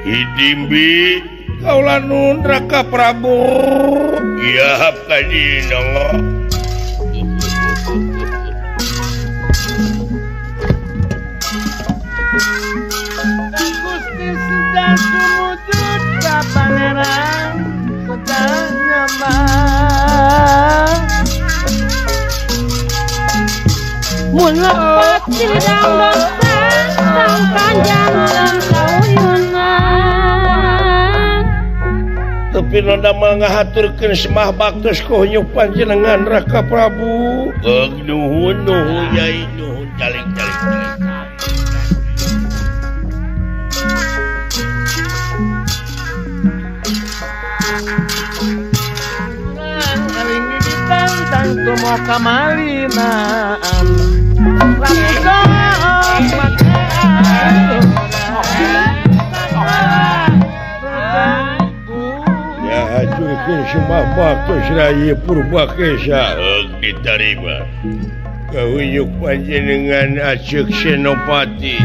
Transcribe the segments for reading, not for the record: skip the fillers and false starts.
Hidimbi kaula nun Raka Prabu. Iya kadina. Gusti sedang sumujud ka pangeran sedang nyaman. Mun lepat silidang dosa sang kanjang dan kauyunan. Tapi nonda mah ngahaturkeun semah baktos kunyuk panjenengan Raka Prabu. Nuhun nuhun yai nuhun caling caling caling. Aing ditantang tumo kamalinaan. Lamun sok make Ya haturkeun semah baktos Rayi Purbakesa. Heug ditarima. Kahunyuk panjenengan Aceuk Senopati.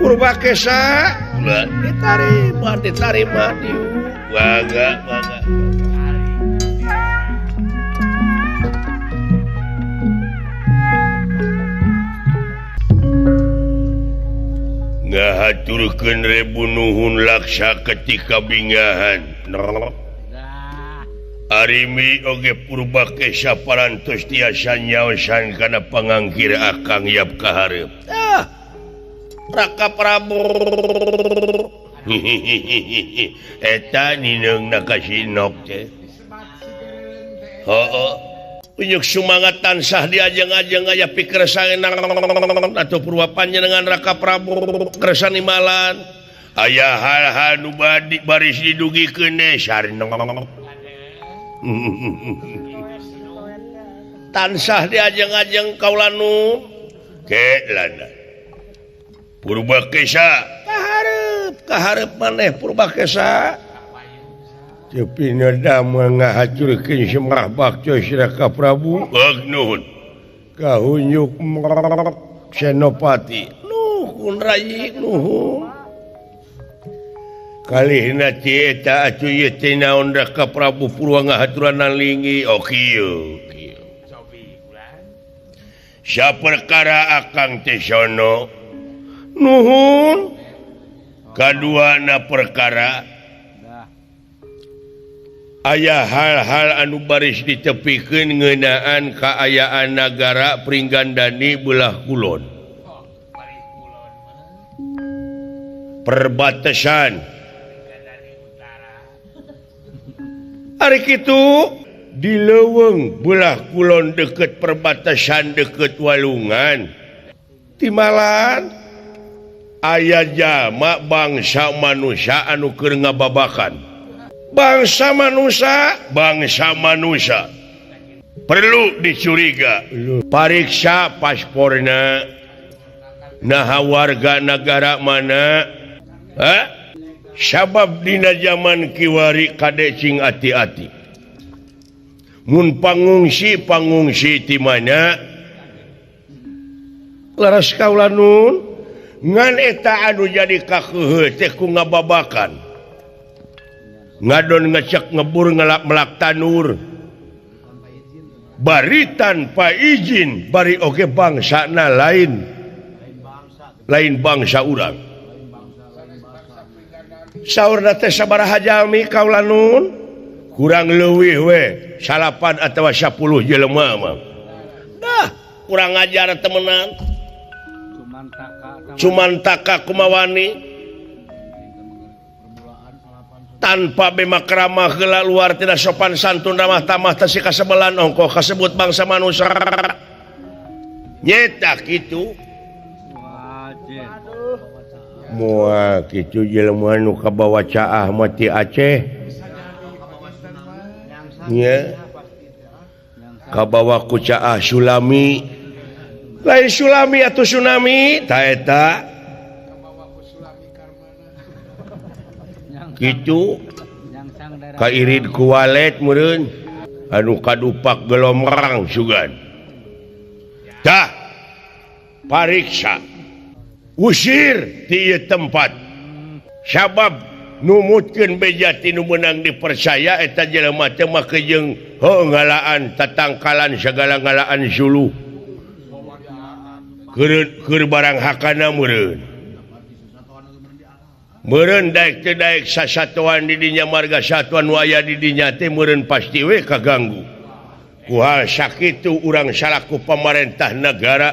Purbakesa ulah ditarima ditarima dieu. Mangga mangga. Ngahaturkeun rebu nuhun laksa ketika bingahan. Arimi oge Purbakesa parantos tiasa nyaosan kana pangangkir akang yap kahareup. Ah, Raka Prabu. Eta nineungna ka sinok teh. Heuh. Unyuk sumangat tansah diajeng-ajeng aya pikersana atau purwa panjenengan Raka Prabu kersa nimalan. Aya hal-hal nu badi baris didugikeun sareng. Tansah diajeng-ajeng kaula nu ke lana. Purbakesa kahareup kahareup maneh Purbakesa. Tapi nada ngahaturkeun semah baktos Raka Prabu. Nuhun. Kahunyuk Senopati. Nuhun Rayi nuhun. Kalihna ti eta atuh ieu teh naon Raka Prabu Purwa ngahaturanan lingi. Oh kieu kieu. Saperkara akang teh sono. Nuhun. Kaduana perkara aya hal-hal anu baris ditepikeun ngeunaan kaayaan nagara Pringgandani belah kulon. Perbatasan. Ari kitu di leuweung belah kulon deket perbatasan deket Walungan. Timalan aya jalma bangsa manusia anu keur ngababakan. Bangsa manusia perlu dicuriga. Pariksa pasporna, naha warga negara mana? Ha? Sabab dina zaman kiwari kade cing ati-ati. Mun pangungsi ti mana? Laras kaula nun ngan eta anu jadi kakeuheuh teh ku ngababakan. Ngadon ngecek ngebur ngelak melak tanur bari tanpa izin bari oge bangsana lain lain bangsa urang. Saurna teh sabaraha jalmi kaula nun kurang leuwih we 8 atawa 10 jelema mah. Dah kurang ajar temenan cuman taka kumawani tanpa bema keramah heula luar tidak sopan santun ramah tamah teh kasebelan ongkoh kasebut bangsa manusia nyeta kitu moal kitu jelema nu kabawa caah mah ti Aceh nya kabawa ku caah Sulami lain Sulami atuh tsunami ta eta kitu kairid ku walet meureun anu kadupak gelomrang sugan. Tah pariksa usir ti ieu tempat sabab Numutkeun beja ti nu meunang dipercaya eta jelema teh make jeung heuh ngalaan tatangkalan sagala ngalaan suluh. Keur barang hakana meureun. Meureun daek teu daek sasatoan di dinya marga satuan nu aya di dinya teh meureun pasti we kaganggu. Ku hal sakitu urang salaku pamarentah nagara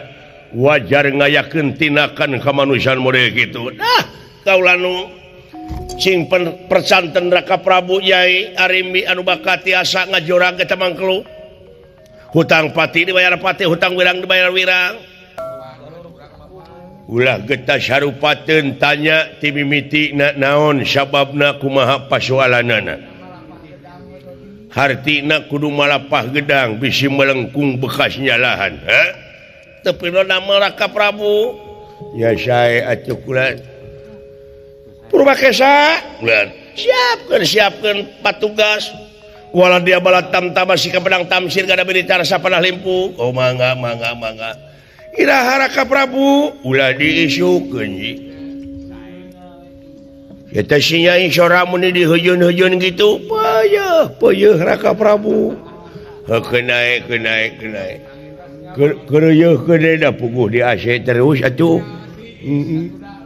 wajar ngayakeun tindakan kamanusiaan model kitu. Dah kaula nu sing percanten Raka Prabu Yai Arimbi anu bakati asa ngajorag eta mangkelu. Hutang pati dibayar pati, hutang wirang dibayar wirang. Ulah getas harupateun tanya ti mimiti na naon sababna kumaha pasoalanana. Hartina kudu malapah gedang bisi melengkung bekas nyalahan. Ha? Teu pino nama Raka Prabu. Ya sae atuh kula. Purwakesa, siapkan patugas. Walau dia balat tamtama sikap pedang tamsir gada beritar sapanah limpu. Oh mangga mangga mangga. Iraha Raka Prabu ulah diisukeun ji. Eta si Nyai sora mun dihujun-hujun gitu. Peuyeeh peuyeeh Raka Prabu. Heuh kenae kenae kenae. Keureuyeeh da puguh di AC terus atuh.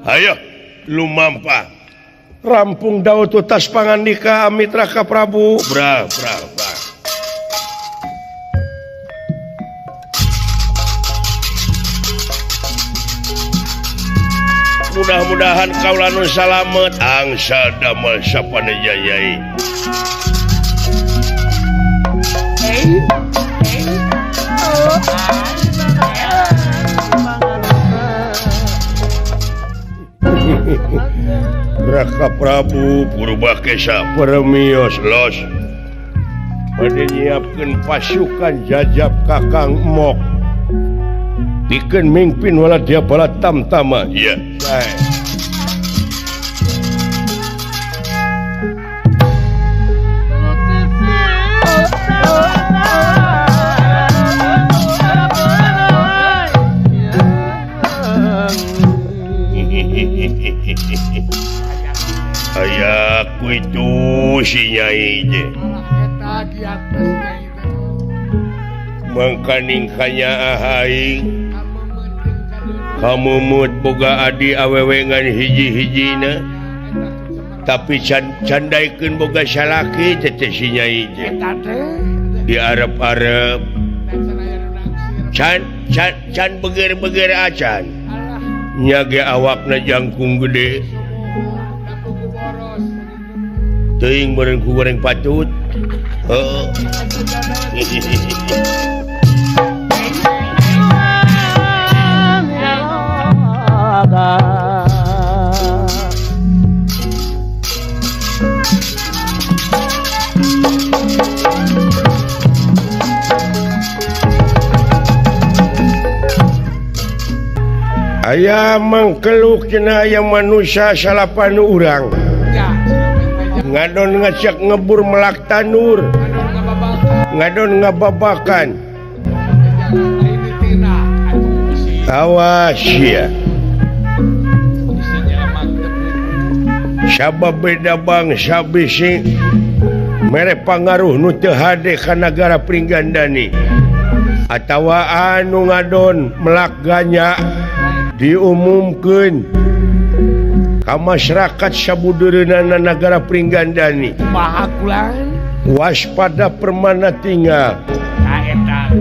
Hayo lumampah. Rampung daun tutas pangandika amit Raka Prabu. Bra bra bra. Mudah-mudahan kaula nu salamet angsa damel sapaneja Yai. Raka Prabu Purbakesa permios los bade nyiapkeun pasukan jajab Kakang Mok pikeun mingpin wala dia bala tamtama. Iya. Ayaku itu si Nyai teh. Mangkaning kanyaah aing. Kamumut boga adi awewe ngan hiji-hijina. Tapi candaikeun boga salaki teh teh si Nyai teh. Di arep-arep. Can can can beger-beger acan. Nya ge awakna jangkung gede. Teuing meureun ku goreng patut. Heeh. Aya mangkeluk cenah aya manusia salapan urang. Ngadon ngacak ngebur melak tanur, ngadon ngababakan. Awas ya. Sabab beda bangsa bisi mere pangaruh nu teu hade ka nagara Pringgandani atawa anu ngadon melak ganya diumumkeun ka masyarakat sabudureunana nagara Pringgandani. Waspada permana tinggal.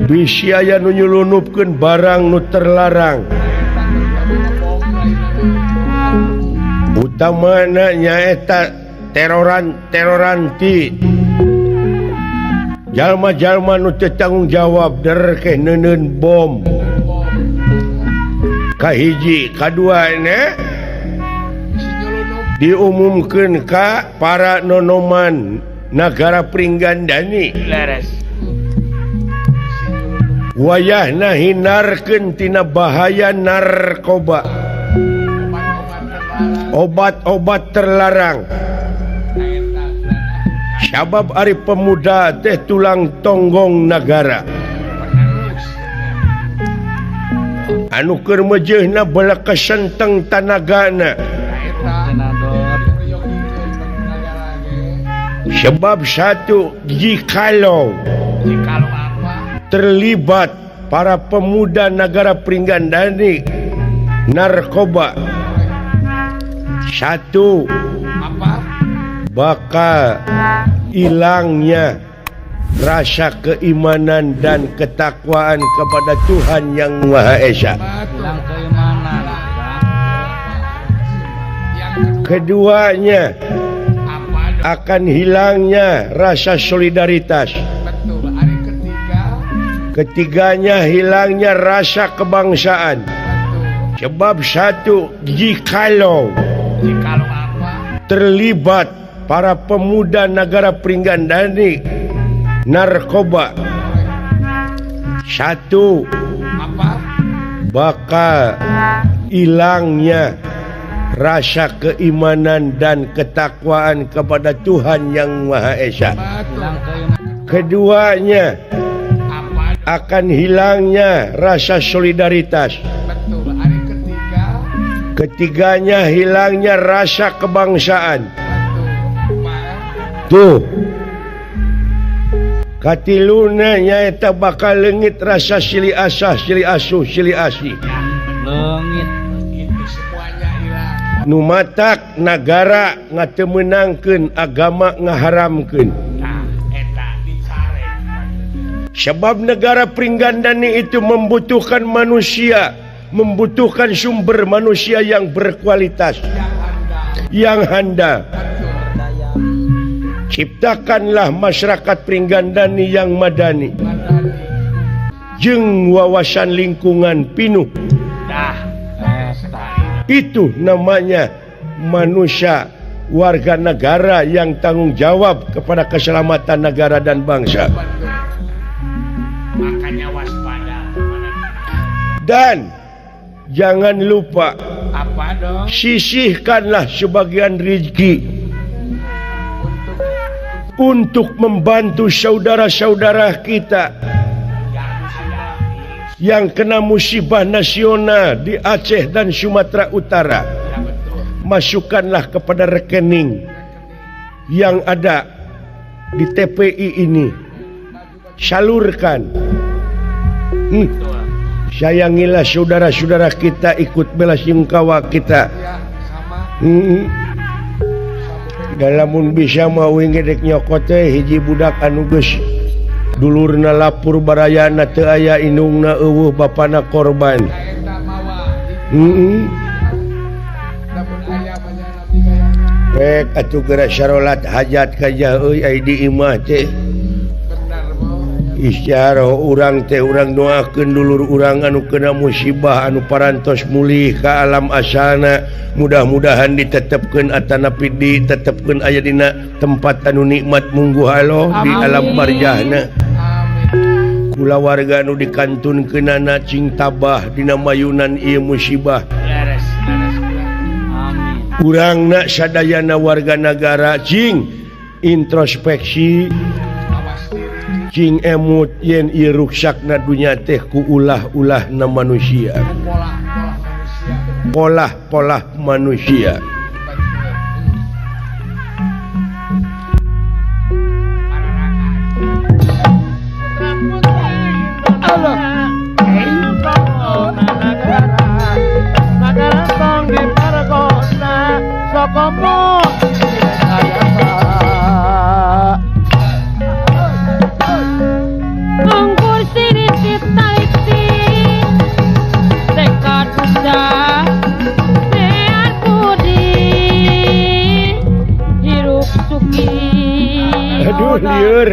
Bisi aya nu nyulunupkeun barang nu terlarang. Utamana nyaeta teroran-teroranti jalma-jalma nu teu tanggung jawab derkeh neuneun bom. Kahiji, kadua ne diumumkeun ka para nonoman nagara Pringgandani. Wayahna hinarkeun tina bahaya narkoba, obat-obat terlarang. Sabab ari pemuda teh tulang tonggong nagara. Anu keur meujeuhna belekesenteng tanagana. Sebab satu, jikalau terlibat para pemuda negara Pringgandani narkoba, satu, bakal hilangnya rasa keimanan dan ketakwaan kepada Tuhan Yang Maha Esa. Keduanya, akan hilangnya rasa solidaritas. Ketiganya, hilangnya rasa kebangsaan. Sebab satu, jikalau terlibat para pemuda negara Pringgandani narkoba, satu, bakal hilangnya rasa keimanan dan ketakwaan kepada Tuhan Yang Maha Esa. Keduanya, akan hilangnya rasa solidaritas. Ketiganya, hilangnya rasa kebangsaan. Tuh, katiluna nyaeta bakal leungit rasa silih asah, silih asuh, silih asih. Nu matak nagara ngatemeunangkeun agama ngaharamkeun. Sebab negara Pringgandani itu membutuhkan manusia, membutuhkan sumber manusia yang berkualitas, yang handal. Ciptakanlah masyarakat Pringgandani yang madani, jeung wawasan lingkungan pinuh. Itu namanya manusia warga negara yang tanggung jawab kepada keselamatan negara dan bangsa. Makanya waspada. Dan jangan lupa, apa dong? Sisihkanlah sebagian rezeki untuk membantu saudara-saudara kita yang kena musibah nasional di Aceh dan Sumatera Utara. Masukkanlah kepada rekening yang ada di TPI ini. Salurkan. Sayangilah saudara-saudara kita, ikut bela sungkawa kita. Dalamun bisa mah uing gedek nyokot teh hiji budak anu geus dulurna lapur barayana teu aya, indungna eueuh, bapana korban. Rek atuh geura sarolat hajat kajah euy ai di imah teh. Isyarah urang teh urang doakeun dulur urang anu kena musibah anu parantos mulih ka alam asalna, mudah-mudahan ditetepkeun atanapi ditetepkeun aya dina tempat anu nikmat mungguh Allah di alam barzahna. Kulawarga anu dikantunkeunana cing tabah dina mayunan ieu musibah. Urangna sadayana warga nagara cing introspeksi, cing emut yen ieu ruksakna dunya teh ku ulah-ulahna manusia, polah-polah manusia. Aduh liur.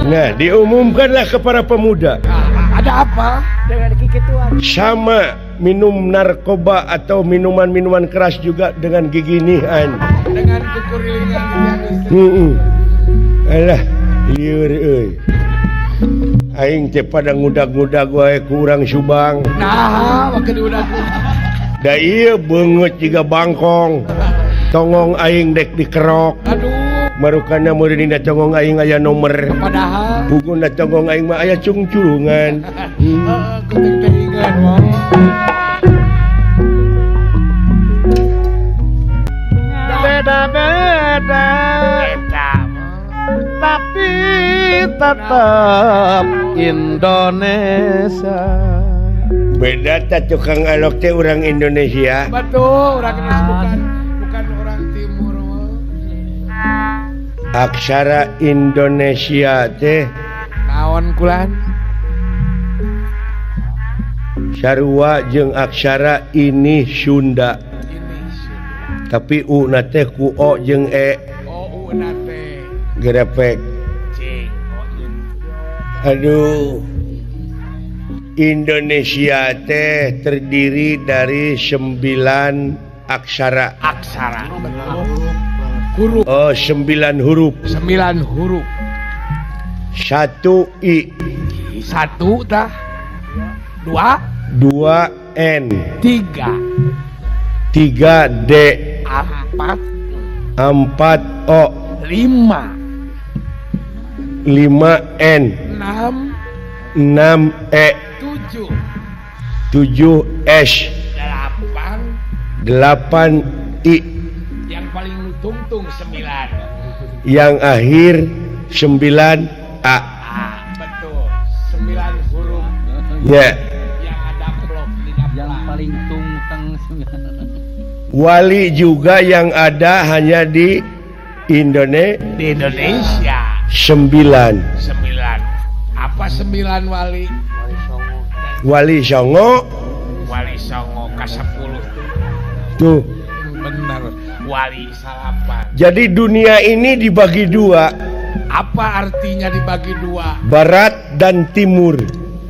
Nah, diumumkanlah kepada pemuda. Ada apa? Sama minum narkoba atau minuman-minuman keras juga dengan giginihan. Dengan kekurilingan. Alah, liur euy. Aing teh pada ngudag-ngudag wae ku urang Subang. Nah, make diudag. Da ieu beungeut jiga bangkong. Tongong aing dek dikerok. Aduh. Marukana meureun dina tongong aing aya nomor. Padahal puguna tongong aing mah aya cungcurungan. Heeh, kuting-tingan wae. Beda-beda. Tetap Indonesia. Beda tak tukang alok teh orang Indonesia. Betul, orang Indonesia bukan orang Timur. Aksara Indonesia teh naon kulan? Sarua jeung aksara ini Sunda. Tapi u na teh ku o jeung e. O u na teh. Gerepek. Cing. Aduh. Indonesia teh terdiri dari 9 aksara. Aksara. Huruf. Oh, 9 huruf. 9 huruf. 1 I. 1 tah. 2. 2 N. 3. 3 D. 4. 4 O. 5. 5 N. 6. 6 E. 7. 7 S. 8. 8 I. Yang paling tungtung 9. Yang akhir 9 A. Ah, betul. 9 huruf. Ya. Yang ada blok di dalam. Yang paling tungteng 9. Wali juga yang ada hanya di Indonesia. Di Indonesia. 9. 9. Apa 9 wali? Wali Songo. Wali Songo ke-10 tuh. Benar. Wali salapan. Jadi dunia ini dibagi dua. Apa artinya dibagi dua? Barat dan timur.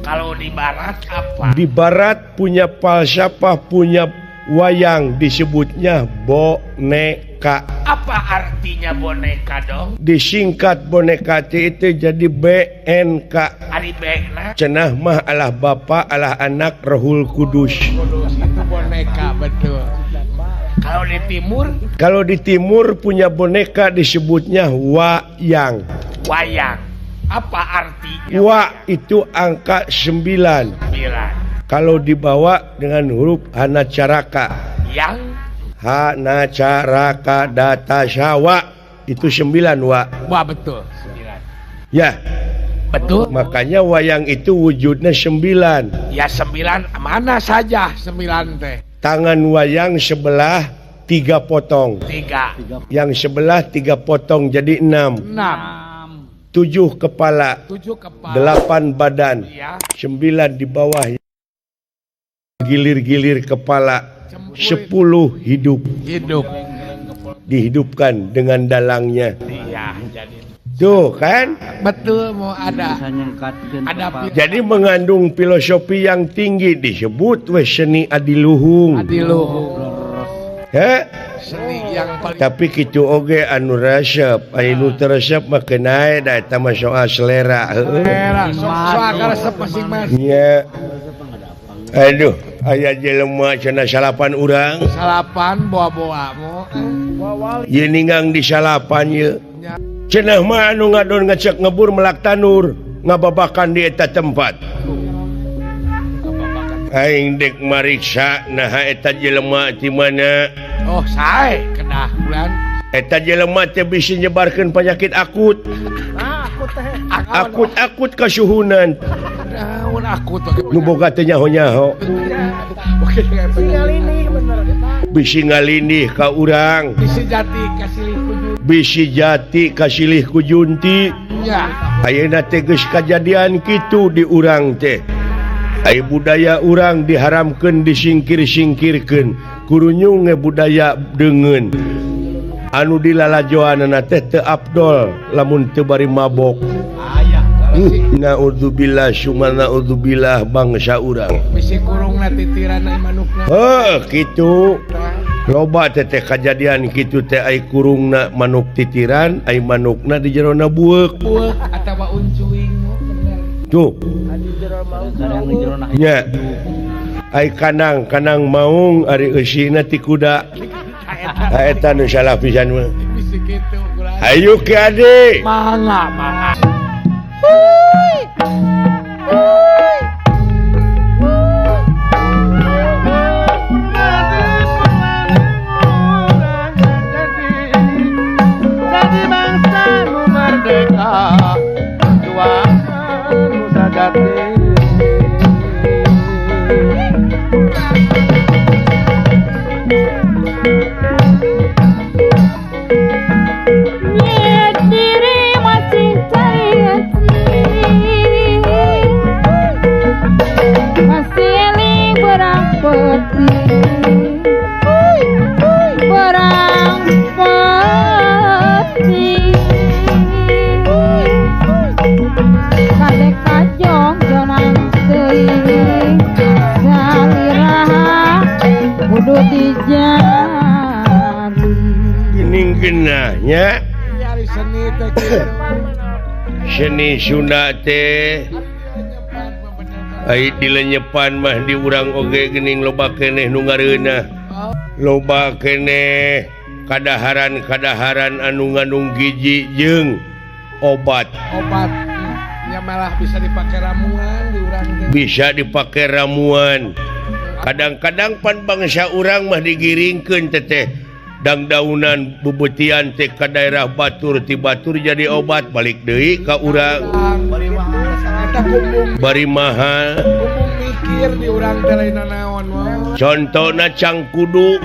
Kalau di barat apa? Di barat punya falsafah, punya wayang, disebutnya boneka. Apa artinya boneka dong? Disingkat boneka itu jadi BNK. Ari B-na? Cenah mah Allah Bapa, Allah Anak, Rohul Kudus. Kudus itu boneka, betul. Kalau di timur? Kalau di timur punya boneka disebutnya wayang. Wayang. Apa artinya? Wa itu angka 9. 9. Kalau dibawa dengan huruf Hanacaraka. Yang Hanacaraka data syawa itu 9 wa. Wah, betul. 9. Ya. Betul. Makanya wayang itu wujudnya 9. Ya 9 mana saja 9 teh. Tangan wayang sebelah 3 potong. 3. Yang sebelah 3 potong jadi 6. 6. 7 kepala. 7 kepala. 8 badan. Ya. 9 di bawah. Gilir-gilir kepala. 10 hidup. Hidup. Dihidupkan dengan dalangnya. Iya, jadi. Tuh kan? Betul, mau ada. Ada. Jadi mengandung filosofi yang tinggi disebut weh seni adiluhung. Adiluhung. He? Seni yang paling. Tapi kitu oge anu resep, anu teu resep mah keun da eta mah soal selera. Selera, soal resep masing-masing. Nya. Aduh, aya jelema cenah salapan urang. Salapan boa-boa mo. Ieu ninggang di salapan ieu. Cenah mah anu ngadon ngecek ngebur melak tanur, ngababakan di eta tempat. Aing dek mariksa naha eta jelema ti mana. Oh, sae kedah bulan. Eta jelema teh bisi nyebarkeun penyakit akut. Akut-akut kasuhunan. Naon akut nu boga teh nyaho-nyaho. Bisi ngalindih ka urang. Bisi jati kasilih kujunti. Bisi jati kasilih kujunti. Ya. Ayeuna teh geus kajadian kitu di urang teh. Ai budaya urang diharamkeun disingkir-singkirkeun. Kurunyung ge budaya deungeun. Anu dilalajoanana teh teu abdol lamun teu bari mabok. Naudzubillah summa naudzubillah bangsa urang. Bisi kurungna titiran ai manukna. Heuh kitu. Loba teh teh kajadian kitu teh ai kurungna manuk titiran, ai manukna di jerona bueuk. Bueuk atawa uncuing bener. Tuh. Nya. Ai kanang kanang maung ari eusina ti kuda. Eta nu salah pisan mah. Bisi kitu kulan. Hayu ki ade. Mangga, mangga. Jadi bangsa merdeka. Dua Nyet diri masih cair masih eling berang peti berang peti kadek kajong jonang teuing saliraha kudu dijari geuning geunahnya seni teh seni Sunda teh ai dilenyepan mah di urang oge geuning loba keneh nu ngareunah loba keneh kadaharan-kadaharan anu ngandung gizi jeung obat obat nya malah bisa dipake ramuan di urang teh bisa dipake ramuan kadang-kadang pan bangsa urang mah digiringkeun teteh dangdaunan bubutian teh ka daerah batur ti batur jadi obat balik deui ka urang bari mahal mikir di urang teh lain naon contona cangkudu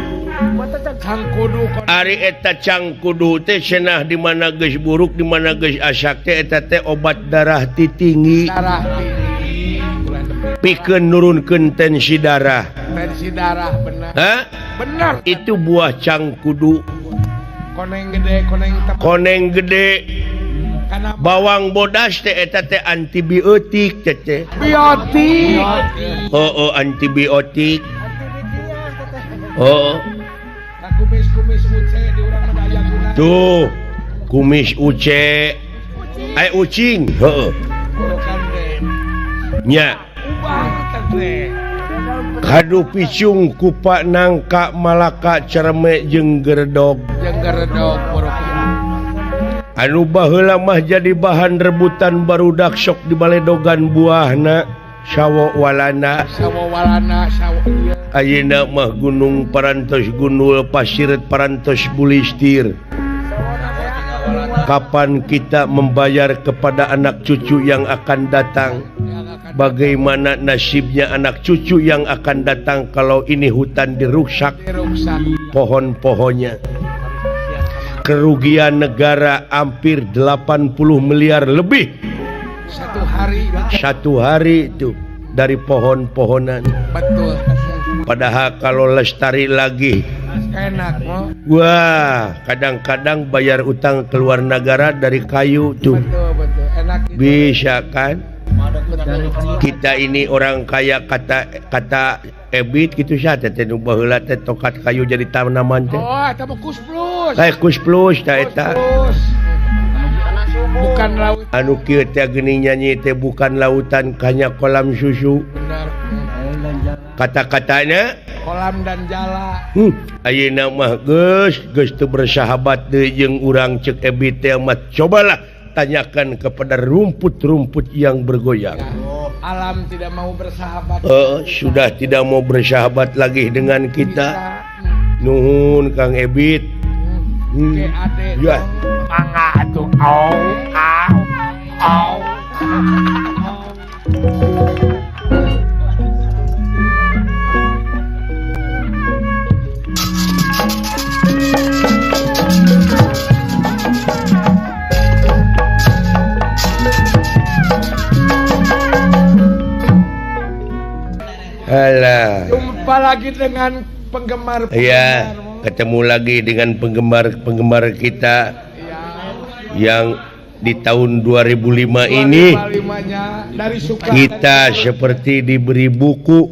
cangkudu ari eta cangkudu teh cenah di mana geus buruk di mana geus asak teh eta teh obat darah ti tinggi darah tinggi pikeun nurunkeun tensi darah benar. Hah? Benar. Itu buah cangkudu koneng gede koneng gede karena bawang bodas teh eta teh antibiotik teh teh biotik oh antibiotik oh kumis-kumis uce di urang mah aya guna tuh kumis uce ai ucing heuh nya kadu picung kupa nangka malaka cerme jeung geredog anu baheula mah jadi bahan rebutan barudak sok di baledogan buahna sawo walana ayeuna mah gunung parantos gundul pasir parantos bulistir. Kapan kita membayar kepada anak cucu yang akan datang? Bagaimana nasibnya anak cucu yang akan datang kalau ini hutan dirusak pohon-pohonnya? Kerugian negara hampir 80 miliar lebih satu hari itu dari pohon-pohonan. Betul. Padahal kalau lestari lagi enak. Wah, kadang-kadang bayar utang keluar negara dari kayu tuh. Betul, betul. Enak itu. Bisa kan? Kita ini orang kaya kata Ebit gitu sah teh nu baheula teh tokat kayu jadi tanaman teh. Oh, eta mah kus plus. Kayak kus plus tah eta. Bukan laut. Anu kieu teh geuning nyanyi teh bukan lautan kanya kolam susu. Benar. Kata-katanya kolam dan jala. Ayeuna mah geus teu bersahabat deui jeung urang ceuk Ebit teh mah cobalah tanyakan kepada rumput-rumput yang bergoyang. Ya, alam tidak mau bersahabat. Sudah tidak mau bersahabat lagi dengan kita. Nuhun Kang Ebit. Ya. Mangga atuh au au au. Alah. Jumpa lagi dengan penggemar. Iya, ketemu lagi dengan penggemar-penggemar kita ya, yang di tahun 2005 ini dari suka, kita dari seperti diberi buku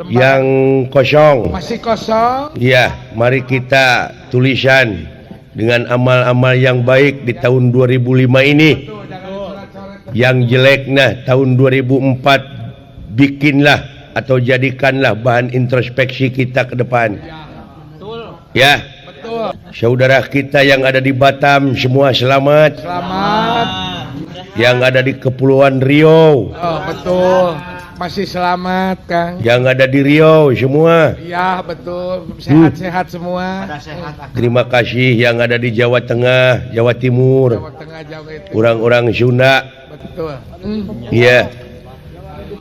lembar yang kosong. Masih kosong. Iya, mari kita tulisan dengan amal-amal yang baik di tahun 2005 ini. Yang jelek nah tahun 2004 bikinlah atau jadikanlah bahan introspeksi kita ke depan. Ya, betul. Saudara kita yang ada di Batam semua selamat. Selamat. Yang ada di Kepulauan Riau. Oh, betul. Masih selamat, Kang. Yang ada di Riau semua. Iya, betul. Sehat-sehat semua. Terima kasih yang ada di Jawa Tengah, Jawa Timur. Jawa Tengah, Jawa Timur. Orang-orang Sunda. Betul. Iya.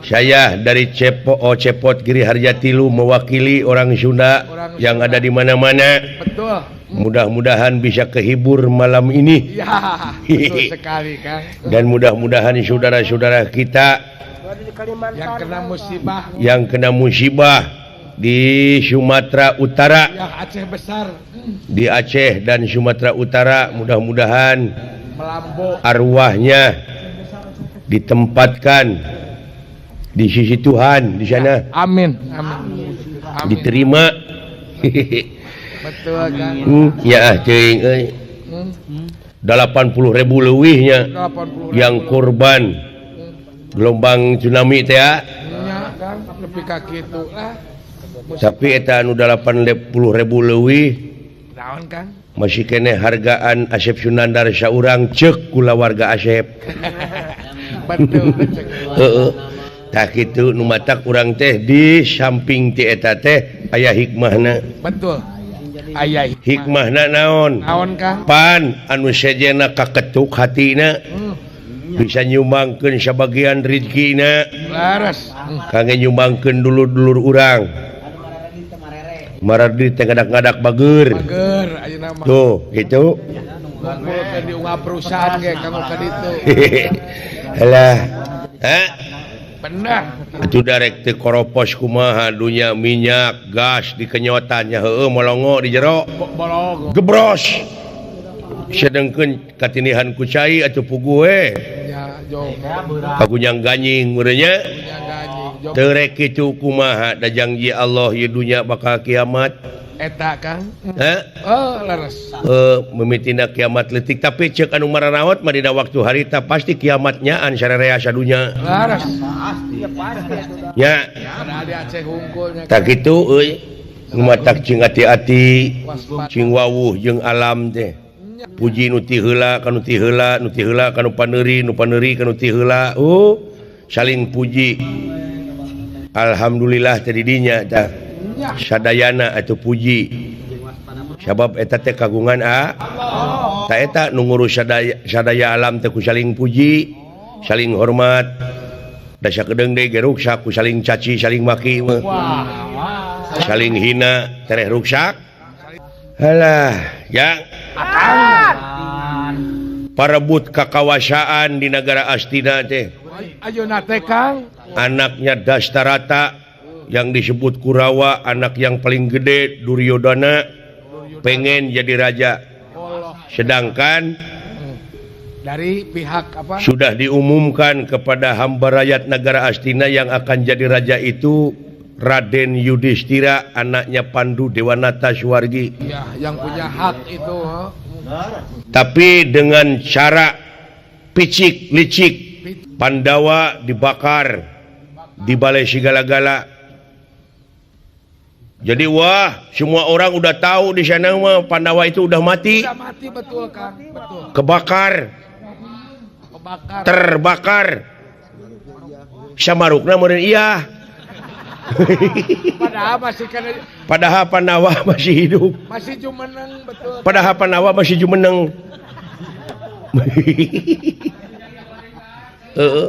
Saya dari Cepot, oh Cepot Giri Harjatilu mewakili orang Sunda Orang yang Sunda. Ada di mana-mana. Betul. Mudah-mudahan bisa kehibur malam ini. Ya, betul sekali, Kang. Dan mudah-mudahan saudara-saudara kita Yang kena musibah, yang kena musibah di Sumatera Utara, ya Aceh besar, di Aceh dan Sumatera Utara, mudah-mudahan melambo. Arwahnya ditempatkan di sisi Tuhan di sana, Amin. Amin. Amin. Diterima. Betul, Kang. Ya teuing euy. 80.000 leuwihnya 80 yang korban gelombang tsunami teh ya. Nya, Kang, lebih ka kitu lah. Tapi eta anu 80.000 leuwih Naon, Kang? Masih keneh hargaan Asep Sunandar saurang ceuk kulawarga Asep. Betul, cek. Heeh. Tah kitu nu matak urang teh di samping ti eta teh aya hikmahna. Betul. Aya Hikmahna naon? Naon, Kang? Pan anu sejena kaketuk hatina bisa nyumbangkeun sabagian rizkina Laras. Kangge nyumbangkeun dulur-dulur urang. Maradi teh ngadak-ngadak bager. Bager ayeuna mah. Tuh, gitu. Ngumpulkeun di unggal perusahaan ge kanggo ka ditu. Alah. Hah? Bener. Atuh darek teu koropos kumaha dunya minyak, gas dikenyotan nya heueuh molongo di jero. Bolong. Gebros. Sedengkeun katinihan ku cai atuh puguh we. Ya, jong. Kagunyang ganying meureun nya. Punya ganying. Jong. Teu rek kitu kumaha da janji Allah ieu dunya bakal kiamat. Eta, Kang. Hah? Oh, leres. Mimitina kiamat leutik tapi ceuk anu maranaot mah dina waktu harita pasti kiamatnya an sararea sadunya. Leres. Nya, Ada di Aceh hungkulnya. tak kitu euy. Nu matak cing hati-hati, Waspada. cing wawuh jeung alam teh. Puji nu ti heula ka nu ti heula, nu ti heula ka nu paneuri, nu paneuri ka nu ti heula. Oh, saling puji. Alhamdulillah teh di dinya tah. Sadayana atuh puji. Sabab eta teh kagungan a. Ta eta nu ngurus sadaya, sadaya alam teh ku saling puji, saling hormat. Da sakedeung deui ge ruksak ku saling caci, saling maki mah. Saling hina, tereh ruksak. Halah, ya. Parebut kakawasaan di negara Astina teh. Ayeuna teh, Kang. Anaknya Dastarata yang disebut Kurawa, anak yang paling gede Duryodhana pengen jadi raja. Allah. Sedangkan Dari pihak apa? Sudah diumumkan kepada hamba rakyat negara Astina yang akan jadi raja itu Raden Yudhistira, anaknya Pandu Dewanata Suwargi. Ya, yang punya hak itu. Huh? Tapi dengan cara picik licik, Pandawa dibakar di balai segala-gala. Jadi wah, semua orang udah tahu di sana mah Pandawa itu udah mati, Udah mati betul, Kang. Betul. Kebakar, Kebakar. Terbakar. Samarukna meureun iya. Padahal masih kena Padahal Pandawa masih hidup. Masih jumeneng betul. Padahal Pandawa masih jumeneng. Heeh.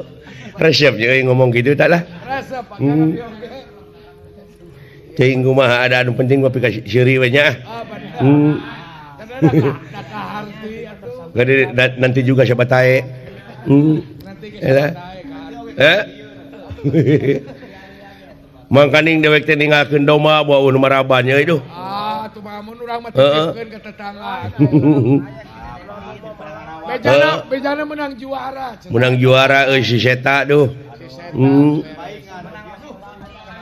Resepnya euy ngomong gitu tak lah. Rasa Pak oge. Teuing kumaha ada anu penting mah pika seuri we nya. Ah, bener. Karena data harti atuh. Gade nanti juga siapa tae. Nanti ge Elah. tae, Kang. Eh? Mangkaning dewek teh ninggalkeun domba bawa nu maraban nya euy duh. Ah, atuh mah mun urang mah Heeh. titipkeun ka tetangga. Bejana, bejana menang juara. Cenah. Menang juara euy si Seta duh. Si Seta.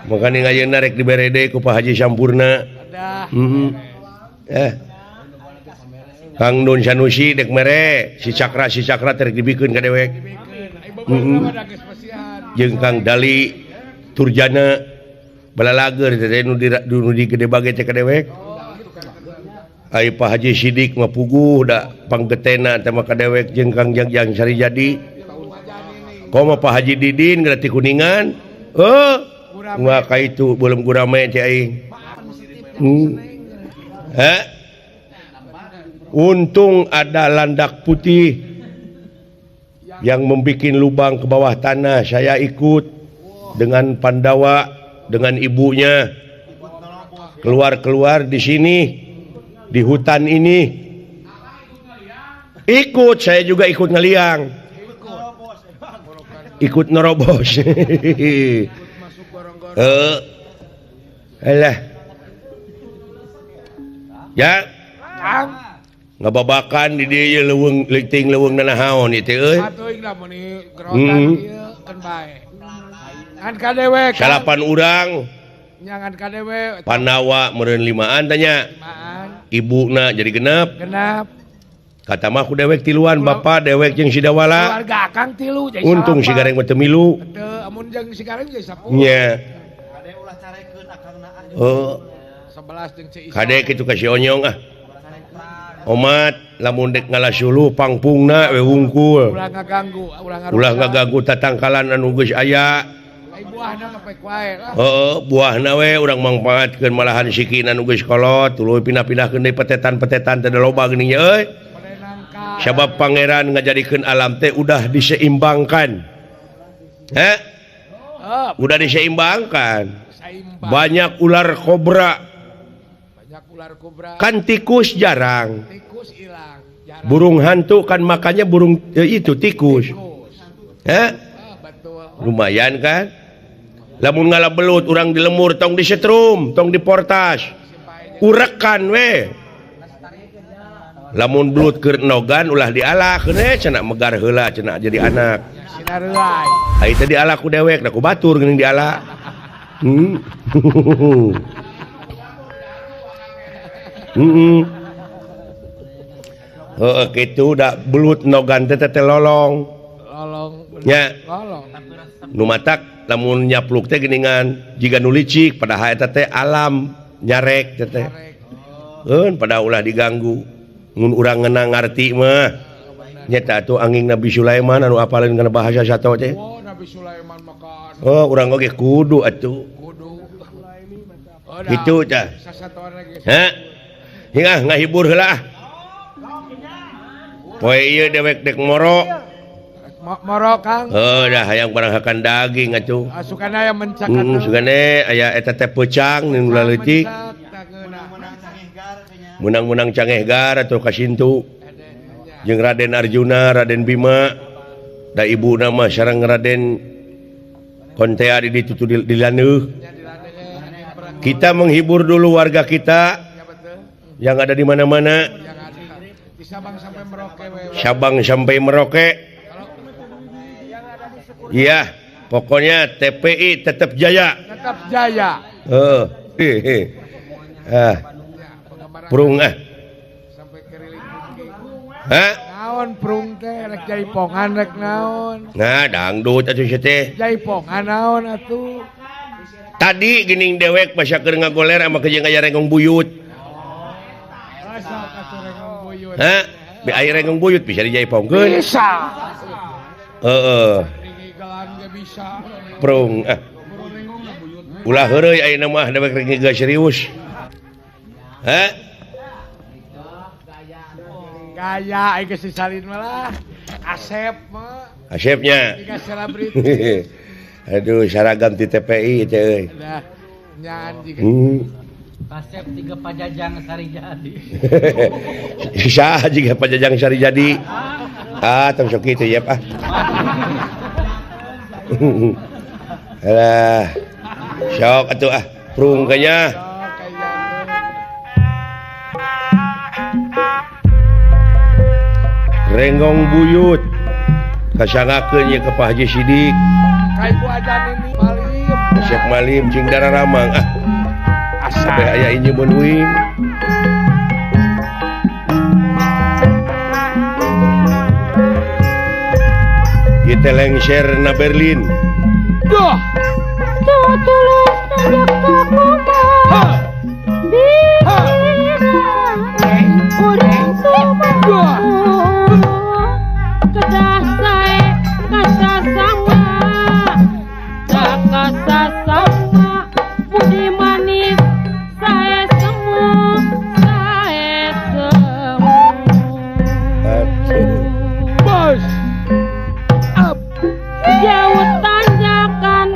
Mangkaning ayeuna rek dibere deui ku Pak Haji Sampurna. Dah. Eh. Kang Nun Sanusi dek mere si Cakra teh rek dibikeun ka dewek. Dibikeun. Ai bebeurna mah da geus pasihan. Jeung Kang Dali Turjana balalager teh nu di nu di gede bage teh ka dewek. Ai Pak Haji Sidik mah puguh da panggetena teh mah ka dewek jeung Kang Jangjang Sarijadi. Komo Pak Haji Didin geura ti Kuningan. Heuh, Wah ka itu belum gurame teh aing. Heh? Untung ada landak putih yang membikin lubang ke bawah tanah, saya ikut. Dengan Pandawa, dengan ibunya keluar-keluar di sini di hutan ini. Ikut, saya juga ikut ngeliang. Ikut nerobos. Alah. Ya. Ngababakan di dieu leuweung leuting leuweung nanahaon ieu teh euy. Atuh lah meuni gerotan ieu keun bae. Ngan ka dewek. Salapan urang. Nya ngan ka dewek. Pandawa meureun limaan tanya. Ibuna jadi genep. Genep. Kata mah ku dewek tiluan, bapak dewek jeung si Dawala. Keluarga akang tilu jadi. Untung si Gareng mah teu milu. Teu, amun jeung si Gareng jadi 10. Nya. Kade ulah carekeun akangna ah. Oh. 11 jeung Ceu Isa. Kade kitu ka si Onyong ah. Omat lamun dek ngalasuluh pangpungna we wungkul. Ulah ngaganggu, ulah ngaganggu tatangkalan anu geus aya. Buahna mah wae lah. Heeh, buahna we urang mangpaatkeun malahan sikina anu geus kolot, tuluy pindah-pindahkeun deui petetan-petetan teh loba geuning nya euy. Sabab pangeran ngajadikeun alam teh udah diseimbangkan. Heh? Udah diseimbangkan. Banyak ular kobra. Banyak ular kobra. Kan tikus jarang. Tikus hilang. Jarang. Burung hantu kan makannya burung itu tikus. Heh? Lumayan kan? Lamun ngala belut urang di lemur tong disetrum, tong diportas. Urekan we. Lamun belut keur nogan ulah dialak we cenah megar heula cenah jadi anak. Ai teh dialak ku dewek da ku batur geuning dialak. Heeh kitu da belut nogan teh teh lolong. Lolong. Nya. Lolong. Nu matak lamun nyapluk teh geuningan jiga nu licik padahal eta teh alam nyarek teh teh. Eun pada ulah diganggu. Mun urang ngeunang ngarti mah. Nyata atuh angin Nabi Sulaiman anu apaleun kana bahasa sato teh. Oh, Nabi Sulaiman maka. Oh, urang oge kudu atuh. Kudu. Kitu tah. Heh. Hingga ngahibur heula ah. Poe ieu dewek dek moro. Moro Kang. Heuh dah hayang barang hakan daging atuh. Sukana aya mencak atuh. Sukana aya eta teh peucang nu leutik. Menang-menang cangehgar atau kasintu jeung Raden Arjuna, Raden Bima, da ibuna mah sareng Raden Kontea di ditu di laneuh. Kita menghibur dulu warga kita yang ada di mana-mana. Sabang sampai Merauke. Iya, pokoknya TPI tetap jaya. Tetap jaya. Prung ah. Hah? Naon prung teh rek jaipongan rek naon? Nah, dangdut atuh sia teh. Jaipongan naon atuh? Tadi geuning dewek basa keur ngagoler ama jeung aya rengong buyut. Hah? Bi aya rengong buyut bisa dijaipongkeun? Bisa. Heeh. Prung ah. Ulah heureuy ayeuna mah dewek rek ngiga serius. Hah? Gaya aing geus disalin malah. Asep mah. Asepnya. Tiga selebriti. Aduh, seragam di TPI teh euy. Dah. Nyaan jiga. Asep tiga Pajajang Sarijadi. Saha jiga Pajajang Sarijadi? Ah, tong sok kitu yep ah. Alah. Sok atuh ah, prung kayaknya. Renggong buyut kasangakeun ye ka Pak Haji Sidik. Ka Ibu Ajan ini Malim. Syekh Malim cing dararamang ah. Asa aya injeun uing. Ieu teh lengser na Berlin. Duh. Tulus tanjak ka kumaha. Urang sumaha. Kedah sae kasasama. Kasasama budi manis sae semu sae semu. Bos. Up. Jauh tanjakan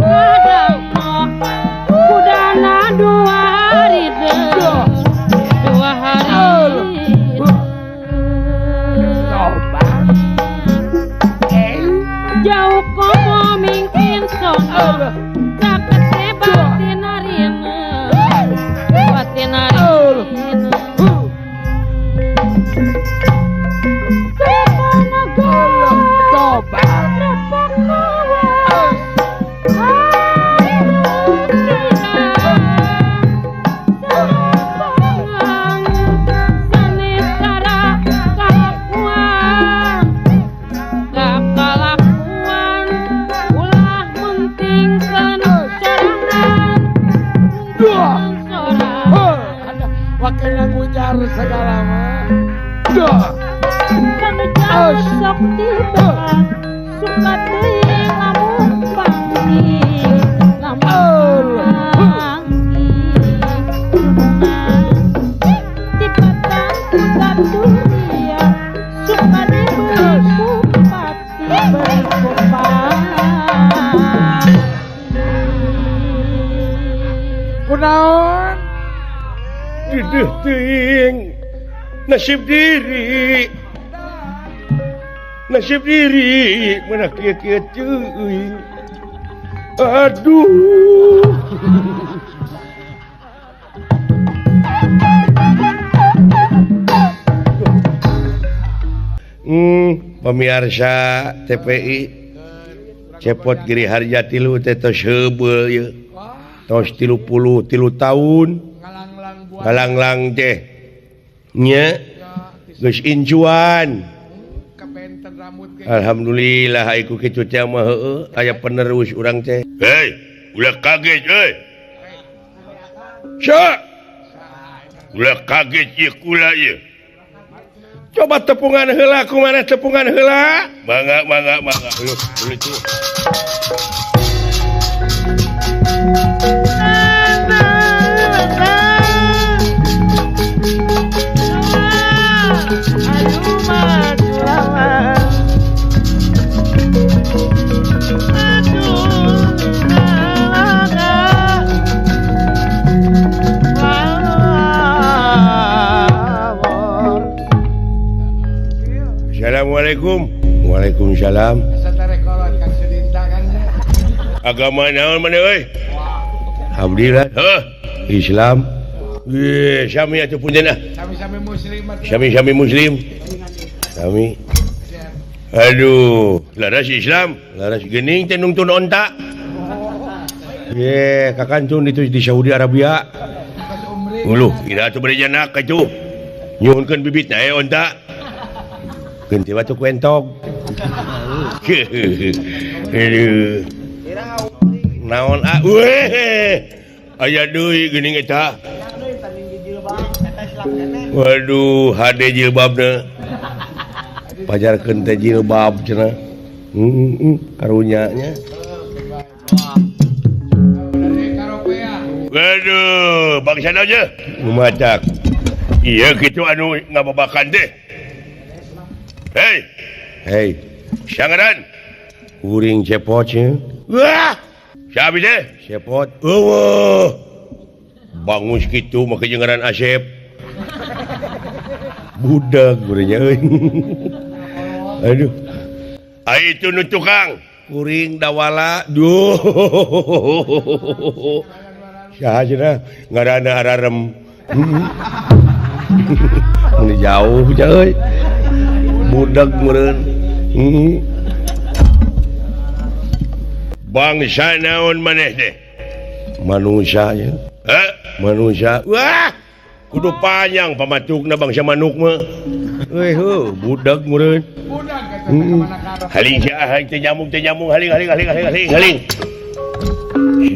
Diajar segala mah. Duh. Kanu sok dibahas suka teuing lamun panggih lamun panggih tibatan katuria suka dibeli bupati berkupati. Kunaon? Dideuh teuing nasib diri. Nasib diri mana kieu-kieu teuing. Aduh. Pemirsa TPI Cepot Giri Harja tilu teh tos heubeul ieu. Tos 33 tahun. Ngalanglang teh. Nya geus incuan. Alhamdulillah aiku kitu teh mah heueuh aya penerus urang teh. Hei, ulah kaget euy. Sa. Ulah kaget ieu kula ieu. Coba tepungan heula kumaha tepungan heula? Mangga mangga mangga. Uluh uluh. Assalamualaikum. Waalaikumsalam. Agama naon maneh euy? Alhamdulillah. Heuh, Islam. Ye, sami atuh punten ah. Sami-sami muslim. Sami-sami muslim. Sami. Aduh, laras Islam, laras geuning teh nungtun onta. Ye, kakantun itu di Saudi Arabia. Uluh, ira atuh bari janak atuh. Nyuhunkeun bibitna eh onta. Ganti batu ku entog. Aduh. Naon ah? Weh. Aya deui geuning eta. Waduh, hade jilbabna. Pajarkeun teh jilbab cenah. Karunya nya. Waduh, bangsa aja. Lumacak. Iya kitu anu ngababakan teh. Hei, hei, sangaran, uring cepot ya. Wah, siapa deh? Cepot. Eueuh, bangus gitu make jeung ngaran Asep. Budak gurenya euy. Aduh. Ai itu nu tukang kuring dawala. Duh. Saha cenah ngaranna ararem. Ini jauh euy. Budak meureun. Bangsa naon maneh teh? Manusia nya. Heh, manusia. Wah, kudu panjang pamatukna bangsa manuk mah. Euy heuh, budak meureun. Budak eta teh ka mana. Haling sia teh nyamuk haling haling haling haling haling haling.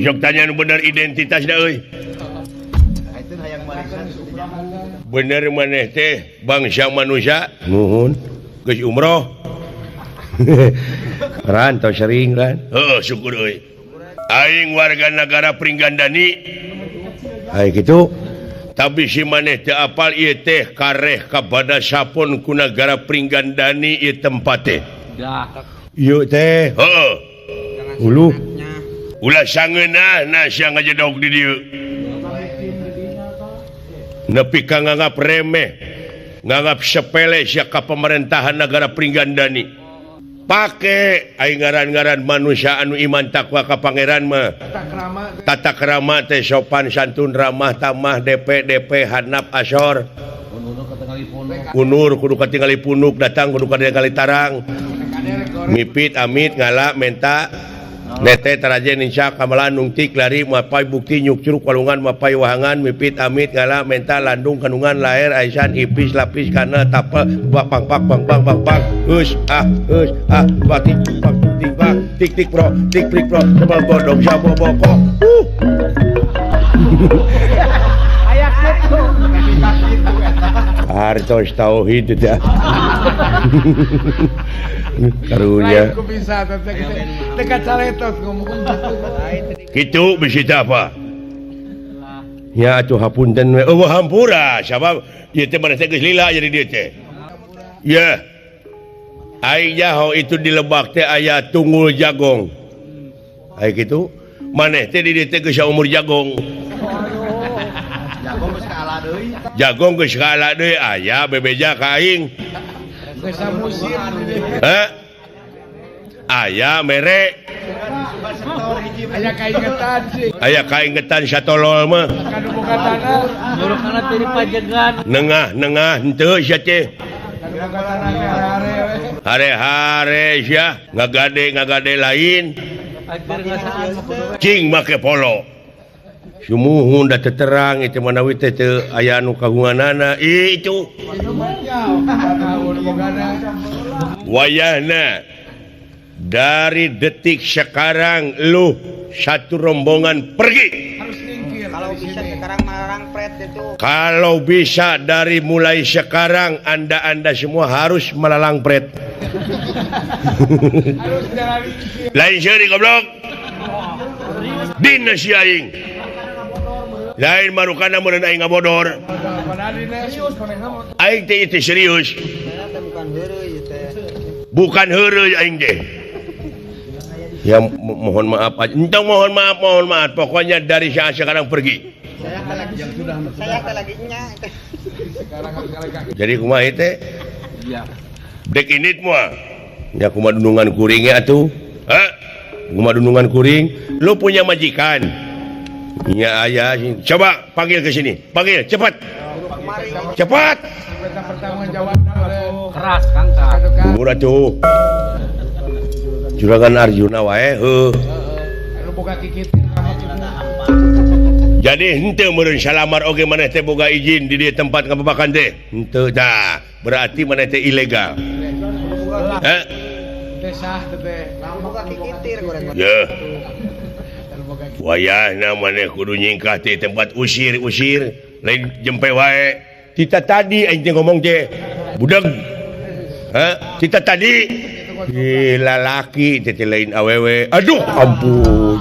Sok tanya nu bener identitasna euy. Bener maneh teh bangsa manusia? Nuhun. Geus umroh. Ran tau sering ran. Heuh, syukur euy. Aing warga negara Pringgandani. Ai kitu. Tapi si maneh teu apal ieu teh kareh kabada sapon ku nagara Pringgandani ieu tempat teh. Dah. Ieu teh. Heuh. Uluh. Ulah sangeunahna sia ngajedog di dieu. Nepi ka nganggap remeh, nganggap sepele sia ka pemerintahan negara Pringgandani. Pake aing ngaran-ngaran manusia anu iman takwa ka pangeran mah. Tata krama teh sopan santun ramah tamah DP DP hanap asor. Unur kudu katingali punuk datang kudu katingali tarang. Mipit amit ngala menta nete taraje ninca kamalan nungtik lari mapai bukti nyuk curug walungan mapai wahangan mipit amit ngala menta landung kandungan laer aisan ipis lapis kana tapel bak pang pak bang bang bang bang us ah batik bang tik bang tik tik pro tik prik pro sebal godong sabo boko. Aya kitu. Hartos tauhid teh. Karunya. Lain ku bisa teh teu kacaletot ngomong gitu. Kitu bisi teh apa? Ya atuh hapunten we. Eueuh hampura sabab ieu teh maneh teh geus lila jadi dieu teh. Yeuh. Aing nyaho itu di Lebak teh aya tunggul jagong. Aya kitu maneh teh di dieu teh geus saumur jagong. Jagong geus kaala deui. Jagong geus kaala deui aya bebeja ka aing. Geus samusim. Heh. Aya mere Aya kaingetan sih. Aya kaingetan satolol mah. Kanu boga tanah. Jurukana teh dipajegan. Nengah-nengah henteu sia teh. Kanu boga tanah hare-hare we. Hare-hare sia ngagade-ngagade lain. Ajar ngasaan mah kudu we. Cing make polo. Sumuhun da teterang itu manawi teh teu aya anu kagunganana. Ih itu. Wayahna dari detik sekarang lu satu rombongan pergi. Harus nyingkir. Kalau bisa sekarang marang pret itu. Kalau bisa dari mulai sekarang Anda semua harus melalang pret. Harus jalan nyingkir. Lain seuri goblok. Dina si aing. Lain marukana meureun aing ngabodor. Padahal dina serius manehna mah. Aing teh itu serius. Bukan heureuy teh. Bukan heureuy aing teh. Ya mohon maaf aja. Entong mohon maaf. Pokoknya dari saat sekarang pergi. Saya lagi nya. Jadi kumaha teh? Iya. Dek init moal. Ya kumaha dunungan kuring nya atuh? Hah? Kumaha dunungan kuring? Lu punya majikan. Ya aya, coba panggil ke sini. Panggil cepat. Cepat. Keras Kang tah. Umur atuh. Juragan Arjuna wae heuh. Jadi henteu meureun salamar oge maneh teh boga izin di dieu tempat ngababakan teh. Henteu tah, berarti maneh teh ilegal. Heh. Teh sah teh. Boga kikitir goreng. Yeuh. Wayahna maneh kudu nyingkah teh tempat usir-usir, lain jempe wae. Tita tadi aing teh ngomong teh. Budeg. Heh, tita tadi gila laki teh lain awewe. Aduh ampun.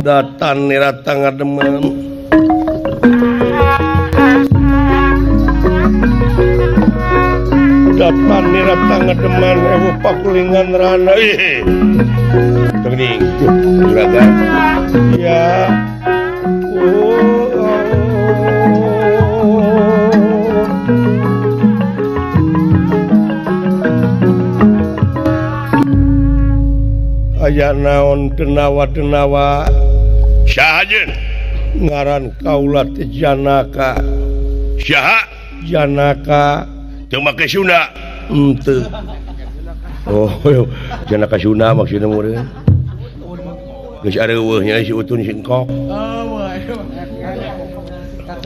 Datan nirata ngademen. Datan nirata ngademen ewu pakulingan rana. Ih. Teuning juragan. Ya. Oh. Aya naon denawa-denawa saha jeung ngaran kaula teh Janaka. Saha Janaka teu make Sunda henteu. Oh Janaka Sunda maksudna meureun geus areuweuh nya si Utun si Engkok.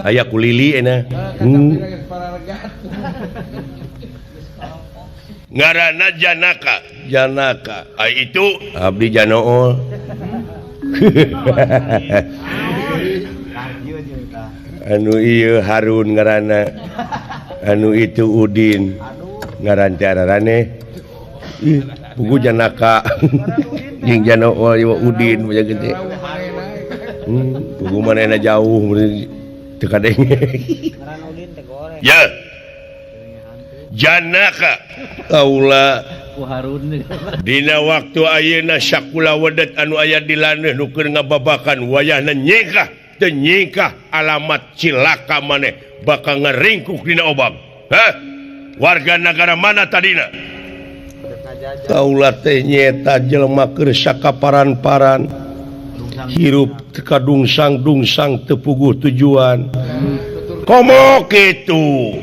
Aya kulili cenah. Ngaranna Janaka. Janaka. Ai itu abdi Janool. Anu ieu Harun ngaranna. Anu itu Udin. Ngaran teh ararane. Ih, pugu Janaka. Jeung Janool ieu Udin banyak gede. Pugu manehna jauh teu kadenge. Ngaran Udin teh goreng. Ya. Janaka kaula ku Harun dina waktu ayeuna sakula wedet anu aya di laneuh nu keur ngababakan wayahna nyingkah teu nyingkah alamat cilaka maneh bakal ngeringkuk dina obang. Hah? Warga negara mana tadina? Kaula teh nyaeta jelema keur sakaparan-paran hirup teu kadungsang-dungsang teu puguh tujuan. Komo kitu.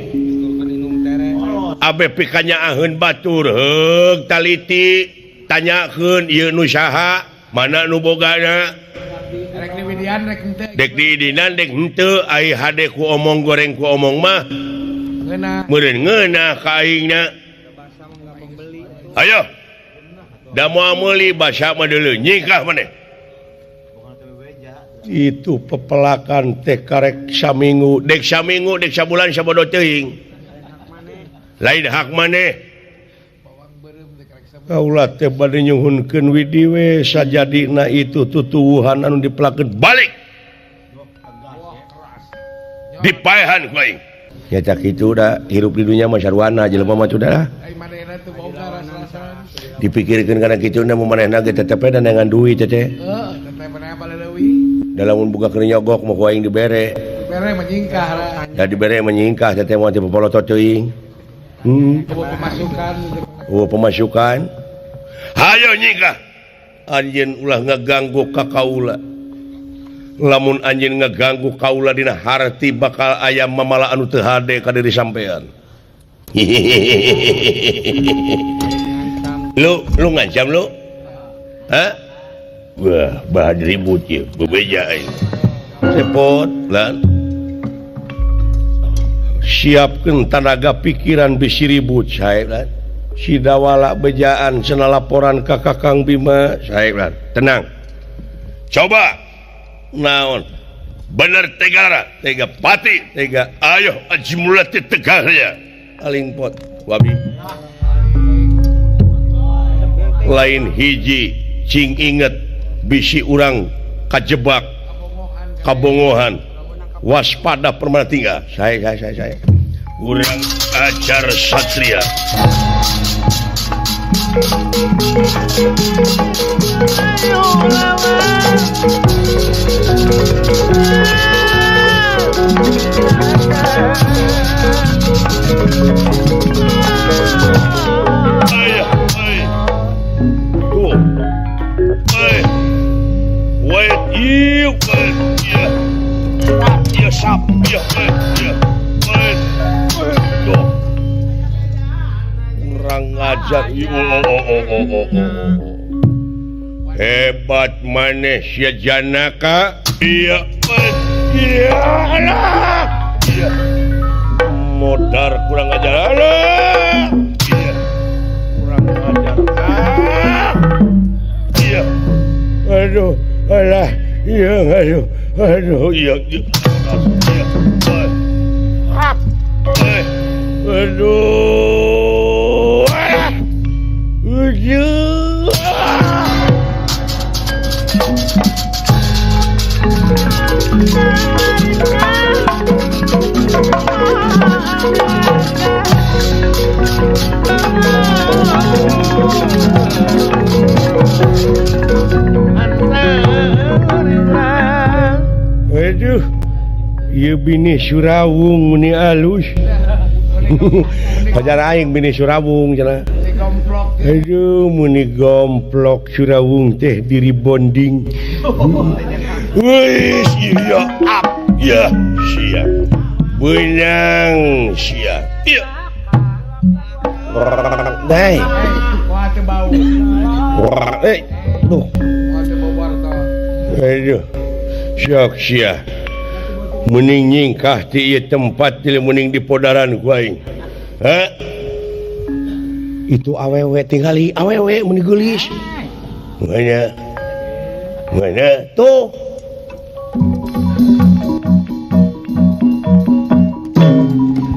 Abe pikanya aheun batur heug taliti tanyakeun ieu nu saha mana nu bogana rek diwidian rek henteu dek diidinan dek henteu ai hade ku omong goreng ku omong mah ngeunah meureun ngeunah ka aingna. Ayo da moal meuli basa mah deuleu nyingkah maneh. Itu pepelakan teh karek saminggu, dek saminggu, dek sabulan sabodo teuing. Lain hak maneh. Kaula teh bade nyuhunkeun widi we sajadina itu tutuwuhan anu dipelakeun balik. Dipaehan ku aing. Ya cak kitu da hirup di dunya mah sarwana jelema mah sudah. Dipikirkeun kana kitu na manehna ge tetep we dengan duit teh. Heeh, tetep manehna baleuwih. Da lamun buka keur nyogok mah ku aing dibere. Dibere menyingkah lah. Da dibere menyingkah teh moal teh popolotot teuing. Pemasukan. Oh, pemasukan. Hayo nyingkah. Anjeun ulah ngaganggu ka kaula. Lamun anjeun ngaganggu kaula dina harti bakal aya mamala anu teu hade ka diri sampean. Lu ngancam lu? Hah? Wah, bahan ribut ye, bebeja aing. Repot lan. Siapkeun tanaga pikiran bisi ribut sae lan. Si Dawala bejaan cenah laporan ka Kakang Bima sae lan. Tenang. Coba naon? Bener tegara, tega pati, tega ayo aji mulati tegarnya. Aling pot wabi. Lain hiji cing inget bisi urang kajebak kabongohan waspada permana tinggal. Saya urang ajar satria. Kurang ajar. Hebat maneh sia Janaka. Iya, iya, alah. Iya. Modar kurang ajar. Alah. Iya. Kurang ajar. Ah. Iya. Aduh, alah. Iya, aduh. Aduh, iya. Iya. Aduh. Ah. Aduh. Aduh, ieu bini Surawung meni alus. Pajar aing bini Surawung cenah. Aduh, meni gomplok Surawung teh diri bonding. Wis, iya, up, ya, siap. Benang siap. Iya. Dai. Wah, teu bau. Eh, duh. Wah, teu bau warta. Aduh. Sok sia. Mending nyingkah ti ieu tempat ti mending di podaran ku aing. Ha? Itu awewe tingali awewe meni geulis. Mana? Mana? Tuh.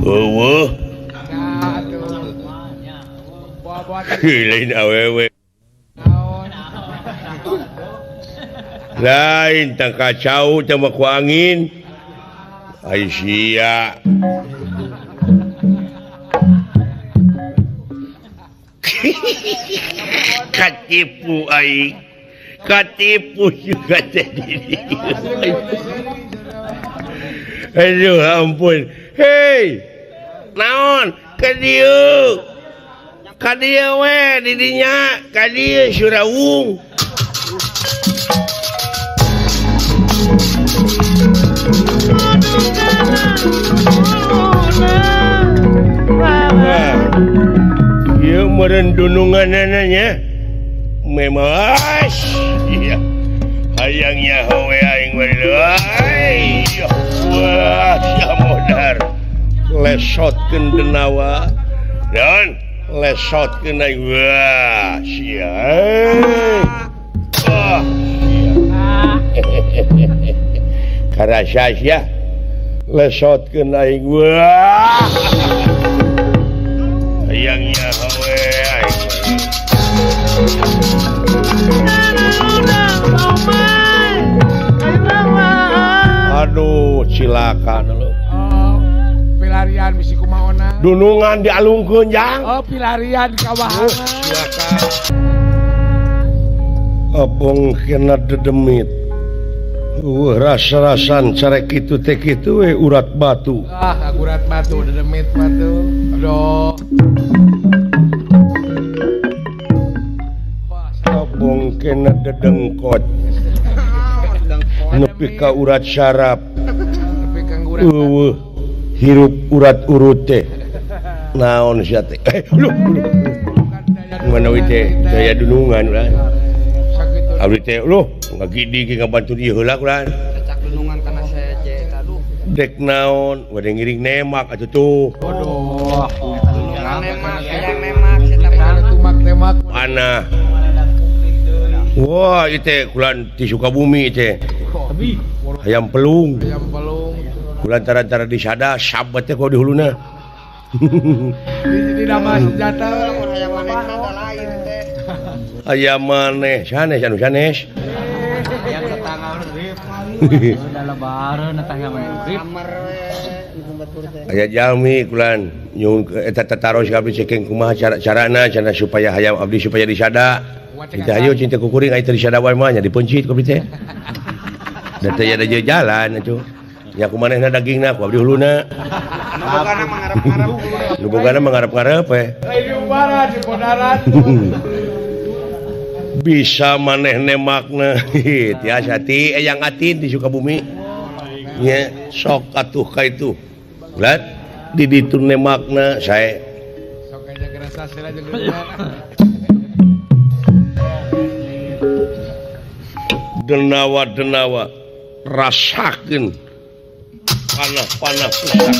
Eueuh. Lain awewe. Lain tang kacau teh mah ku angin. Ai sia. Katipu aing. Katipu juga teh. Aduh ampun. Hei. Naon? Ka dieu. Ka dieu we di dinya, ka dieu Surawung. Ieu meureun dununganana nya. Memas. Iya. Hayang nyaho we aing we. Wah, sia modar. Lesotkeun denawa. Dan lesotkeun aing. Wah, sia. Wah, sia. Karasa sia lesotkeun aing wah. Hayang nyaho we aing. Aduh cilaka lu. Oh, pilarian bisi kumaona. Dunungan dialungkeun jang. Oh, pilarian kawahangan. Cilaka. Opong kena dedemit. Rasa-rasan carek kitu teh kitu we urat batu. Ah, urat batu dedemit batu. Aduh. Opong kena dedengkot. Nepi ka urat syaraf. Eueuh hirup urat urut teh. Naon sia teh? Luh. Mana we teh daya dunungan ulah. Abdi teh luh ngagidi ge ngabantu ieu heula ulah. Cacak dunungan kana seje eta duh. Dek naon bade ngiring nemak atuh tuh. Aduh. Dunungan nemak, hayang nemak eta mah tumak-temak. Panah. Wah, ieu teh kulan ti Sukabumi teh. Hayam pelung. Hayam pelung. Kulantaran-tara disada sabat teh ku di huluna. Di nama senjata hayam maneh lain teh. Hayam maneh sanes anu sanes. Hayam tetangga urip. Udah lebaran eta hayam urip. Aya jalmi kulan nyuhun eta tataros ka abdi cekeng kumaha cara-carana cenah supaya hayam abdi supaya disada. Cinta ayo cinta kukuring ayo disada wae mah nya dipencit ku abdi teh. Da teh ada jalan atuh. Nya kumanehna dagingna ku abdi huluna. Nu bogana mangarep-ngarep. Nu bogana mangarep-ngarep we. Lain di ubaran di podaran. Bisa maneh nemakna. Tiasa ti eyang atin di Sukabumi. Nya sok atuh ka itu. Ulat di ditu nemakna sae. Sok aja gerasa sila jeung denawa-denawa rasakeun panah-panah pusaka.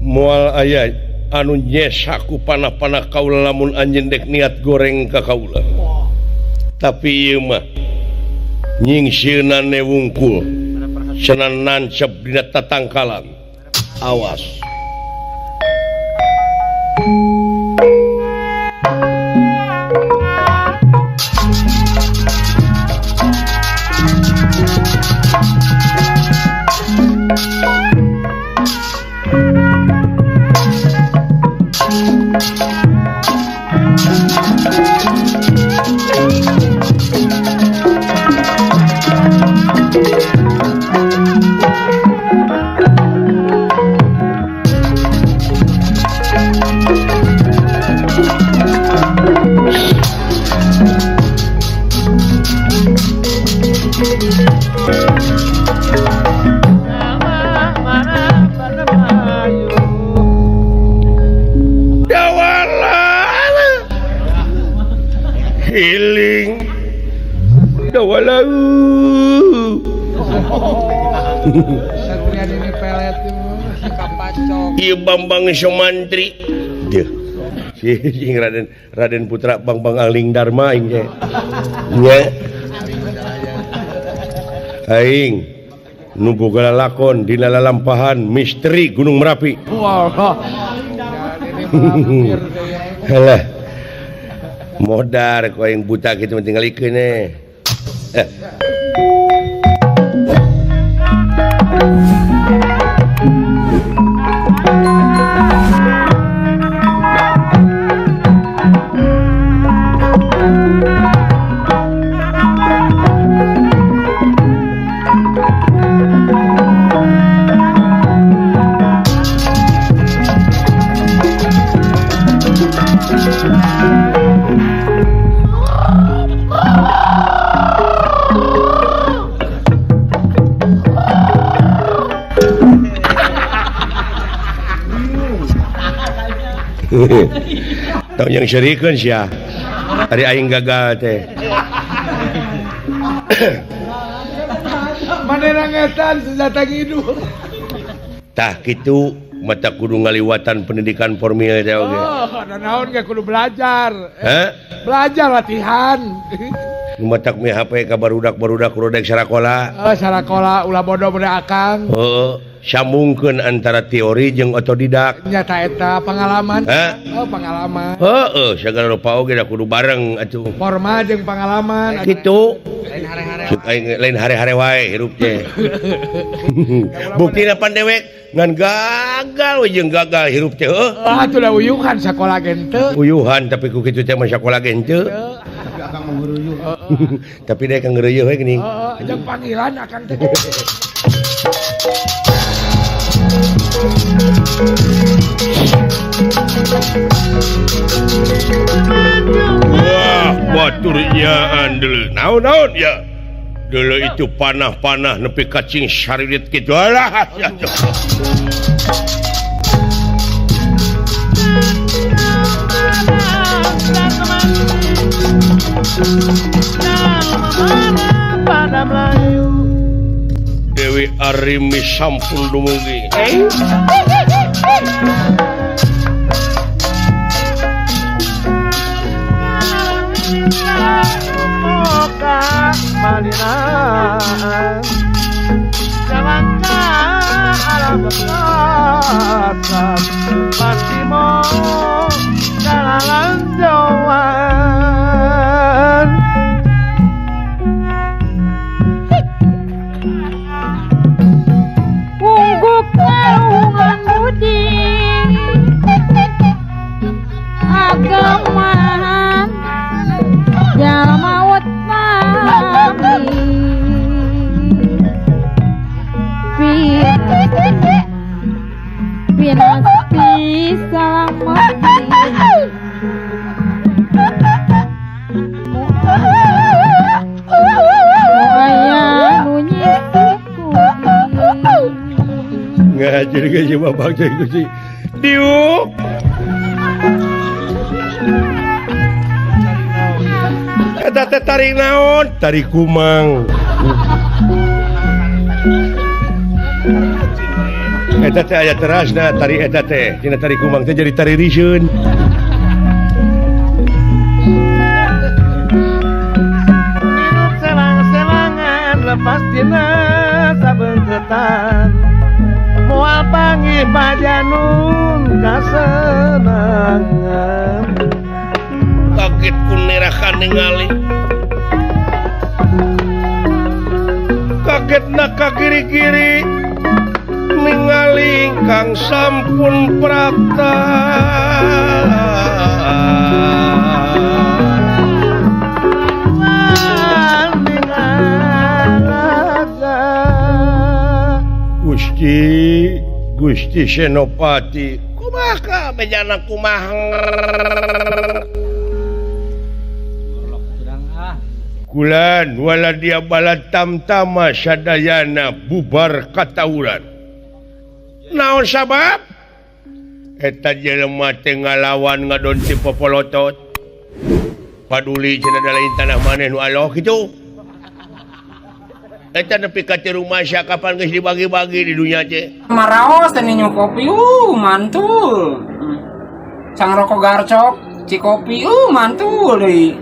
Moal aya anu nyesaku panah-panah kaula lamun anjeun dek niat goreng ka kaula. Tapi ieu mah nyingsieunan wungkul cenah nancep dina tatangkalan. Awas. Healing dawalau. Ieu Bambang Somantri. Deuh. Sing Raden Raden Putra Bambang Aling Darma aing teh. Nya. Aing nu boga lalakon dina lalampahan misteri Gunung Merapi. Halah. Modar ku aing buta kitu mah tinggalikeun eh. Tong yang serikeun sia. Ari aing gagal teh. Manehna ngetan senjata ngidul. Tah kitu mata kudu ngaliwatan pendidikan formil teh oge. Oh, da naon ge kudu belajar. Hah? Belajar latihan. Matak mi HP ka barudak-barudak rodek sarakola. Oh, sarakola ulah bodoh budak akang. Heeh, sambungkeun antara teori jeung otodidak. Nyata eta pengalaman. Hah? Oh, pengalaman. Heeh, sagala rupa oge da kudu bareng atuh. Formal jeung pengalaman. Kitu. Lain hare-hare. Cuk aing lain hare-hare wae hirup teh. Buktina pan dewek ngan gagal we jeung gagal hirup teh heuh. Ah, atuh da uyuhan sakola ge henteu. Uyuhan tapi ku kitu teh mah sakola ge henteu. Tapi akang mah ngeureuyeuh. Tapi deh kang ngeureuyeuh we geuning. Heeh, jeung panggilan akang teh. Wah, baturnya deuleu. Naon-naon ya. Deuleu itu panah-panah nepi ka cing saririt kitu. Alah, ya. Dewi Arimi sampun dumugi. Ungguk kaungan budi agaman jalma utami pinasti salamati aya nu nyisiku. Ngajar ge si bapak teh Gusti. Diuk. Eta teh tari naon? Tari kumang. Eta teh aya terasna tari eta teh. Tina tari kumang teh jadi tari riseun. Hidup selang-selangan lepas dina sabeungkeutan. Moal panggih pajanun kasenangan. Kaget ku nerakan ningali. Kaget na ka kiri-kiri ningali kang sampun prapta. Gusti, Gusti Senopati, kumaha bejana kumaha. Kulan wala dia bala tamtama sadayana bubar katawuran. Naon sabab? Eta jelema teh ngalawan ngadon ti popolotot. Paduli cenah da lain tanah maneh nu aloh kitu. Eta nepi ka ti rumah sia kapan geus dibagi-bagi di dunya teh. Maraos teh ninyu kopi, mantul. Sang rokok garcok, cikopi, mantul deui.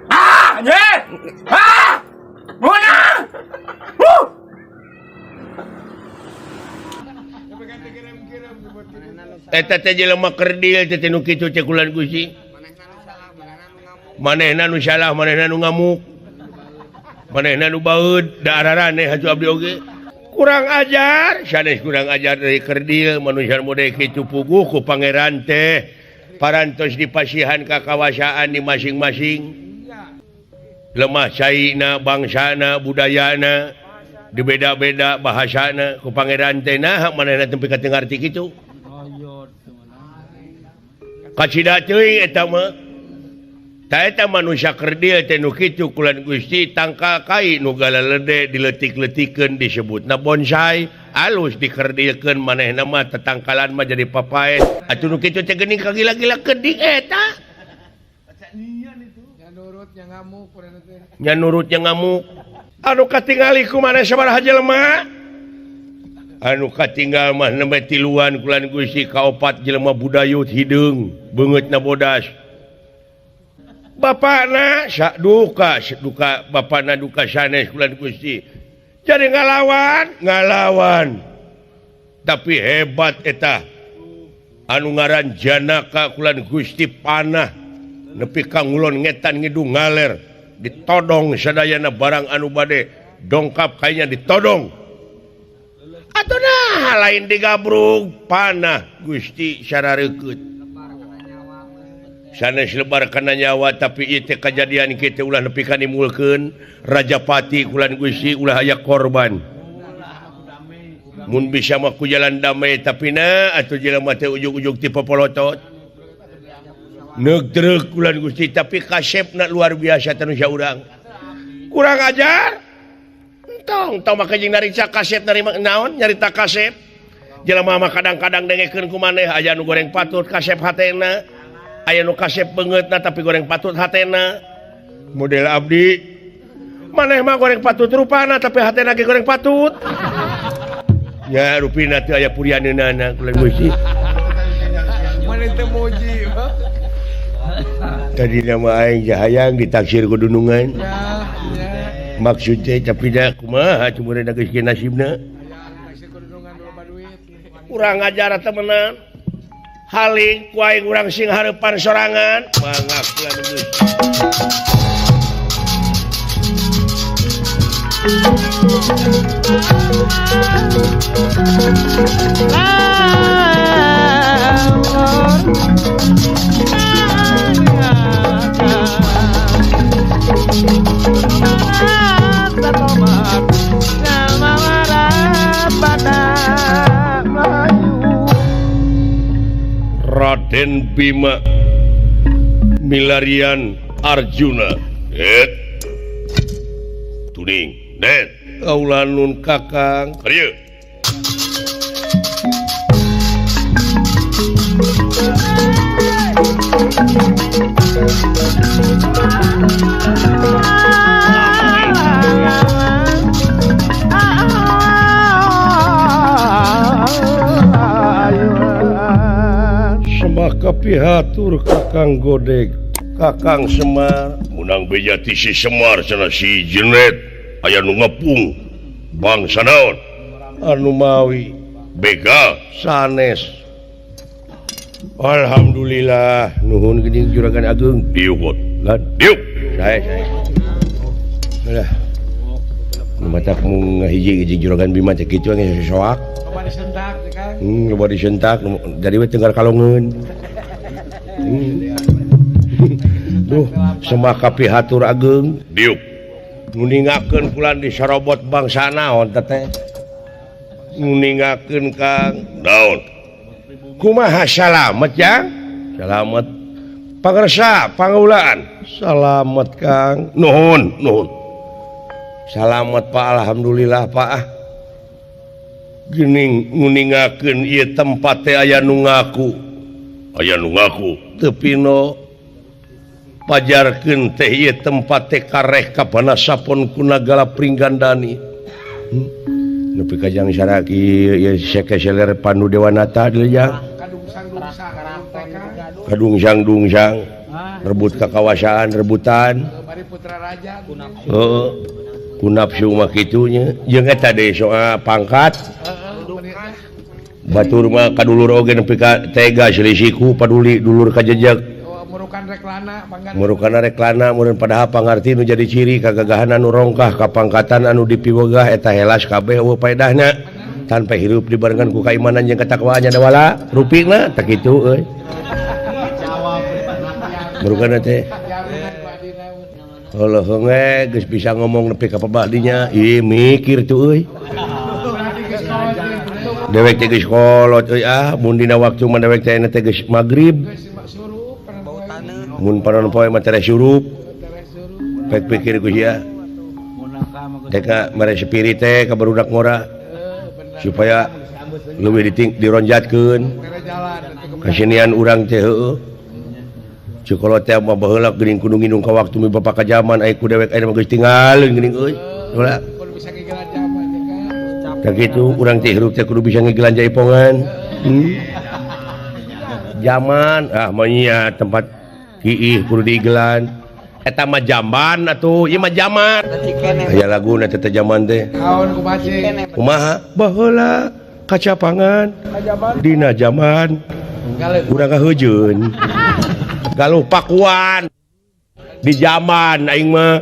Ah, nyet. Ah! Mana? Eta teh jelema kerdil teh nu kitu teh kulan Gusti. Manehna nu salah, manehna nu ngamuk. Manehna nu baeud, da araraneh atuh abdi oge. Kurang ajar, sanes kurang ajar dari kerdil manusia mode kitu puguh ku pangeran teh. Parantos dipasihan ka kawasaan di masing-masing. Lemah caina, bangsana, budayana, dibeda-beda bahasana ku pangeran teh nah manehna teu ka ngarti kitu. Kacida teuing eta mah. Ta eta manusia kerdil teh nu kitu kulan Gusti tangkal kai nu galalede diletik-letikeun disebutna bonsai, alus dikerdilkeun manehna mah tetangkalan mah jadi papaet. Atuh nu kitu teh geuning kagila-gila kedik eta. Nya nurut nya ngamuk. Anu katingali ku maneh sabaraha jelema? Anu katinggal mah nembe tiluan kulan Gusti kaopat jelema budayut hideung beungeutna bodas. Bapakna duka duka bapakna duka sanes kulan Gusti. Jadi ngalawan. Tapi hebat eta anu ngaran Janaka kulan Gusti panah nepi ka ngulon ngetan ngidung ngaler ditodong sadayana barang anu bade dongkap kayaknya ditodong. Atuh nah lain digabrug panah Gusti sarareukeup. Sanes lebar kana nyawa tapi ieu teh kajadian kieu teh ulah nepi ka nimulkeun Rajapati kulan Gusti ulah aya korban. Mun bisa mah ku jalan damai tapi na atuh jelema teh ujug-ujug ti popolotot. Neug kulan Gusti tapi kasepna luar biasa teh nu urang. Kurang ajar. Entong tong make jeung nariksa kasep narima naon nyarita kasep. Jelema mah kadang-kadang dengekeun ku maneh aya nu goreng patut kasep hatena. Aya nu kasep beungeutna tapi goreng patut hatena. Model abdi maneh mah goreng patut rupana tapi hatena ge goreng patut. Ya rupina teu aya purianeunana kulan Gusti. Maneh teh muji. Tadi nama aing jahayang ditaksir ku dunungan. Maksud teh tapi da kumaha cumurna geus kieu nasibna. Urang ngajar temenan. Haling ku aing urang sing hareupan sorangan. Mangga kulan Gusti. Raden Bima milarian Arjuna. Tuning det kaula nun Kakang. Karieu. Sembah kapihatur Kakang Godeg, Kakang Semar. Munang beja ti si Semar cenah si Jenet aya nu ngepung bangsa naon anu mawi begal sanes. Alhamdulillah nuhun geuning Juragan Agung diuk lan diuk sae sae. Lah nu matak mung ngahiji-hiji Juragan Bima teh kitu geus soak. Loba disentak teh Kang. Loba disentak jadi we tenggar kalongeun. Duh, sembah kapihatur ageung diuk. Nguningakeun kulan disorobot bangsa naon teh. Nguningakeun Kang naon. Kumaha salamet jang? Salamet. Pangersa pangaulaan. Salamet Kang. Nuhun, nuhun. Salamet Pak, alhamdulillah Pak. Ah. Geuning nguningakeun ieu tempat teh aya nu ngaku. Aya nu ngaku teu pino. Pajarkeun teh ieu tempat teh kareh ka Banasapon ku Nagala Pringgandani. Nepi ka jang saraki ieu sekeseler Pandu Dewanata deui jang. Kadungsang-dungsang rebut kakawasaan rebutan. Heeh. Ku nafsu mah kitu nya. Jeung eta deui soal pangkat. Batur mah kadulur oge nepi ka tega selisiku paduli dulur kajejeg. Murukan reklana meureun padahal pangarti nu jadi ciri kagagahan anu rongkah kapangkatan anu dipiwegah eta helas kabeh eueuh paedahna tanpa hirup dibarengan ku kaimanan jeung katakwaan nya wala rupina tah kitu euy. Murukan teh heuh heunge geus bisa ngomong nepi ka pabadinya ih mikir tuh euy. Dewek teh geus kolot euy ah mun dina waktu mah dewek teh teh geus magrib. Mun panon poe mah tere surup. Pek pikir ku sia. Deka mere spirit teh ka barudak ngora supaya leuwih dironjatkeun. Kasinian urang teh heueuh. Cukolot teh mah baheula geuning kudu ngindung ka waktu mi bapak ka jaman aya ku dewek aya mah geus tinggalin geuning euy. Ulah. Tah kitu urang teh hirup teh kudu bisa ngigelan jaipongan. Zaman ah mah nya tempat kiih kudu diigelan. Eta mah jamban atuh, ieu mah jaman. Aya laguna teh jaman teh. Naon kumaha cing? Kumaha? Baheula kacapangan dina jaman urang kaheujeun. Galuh pakuan di jaman aing mah.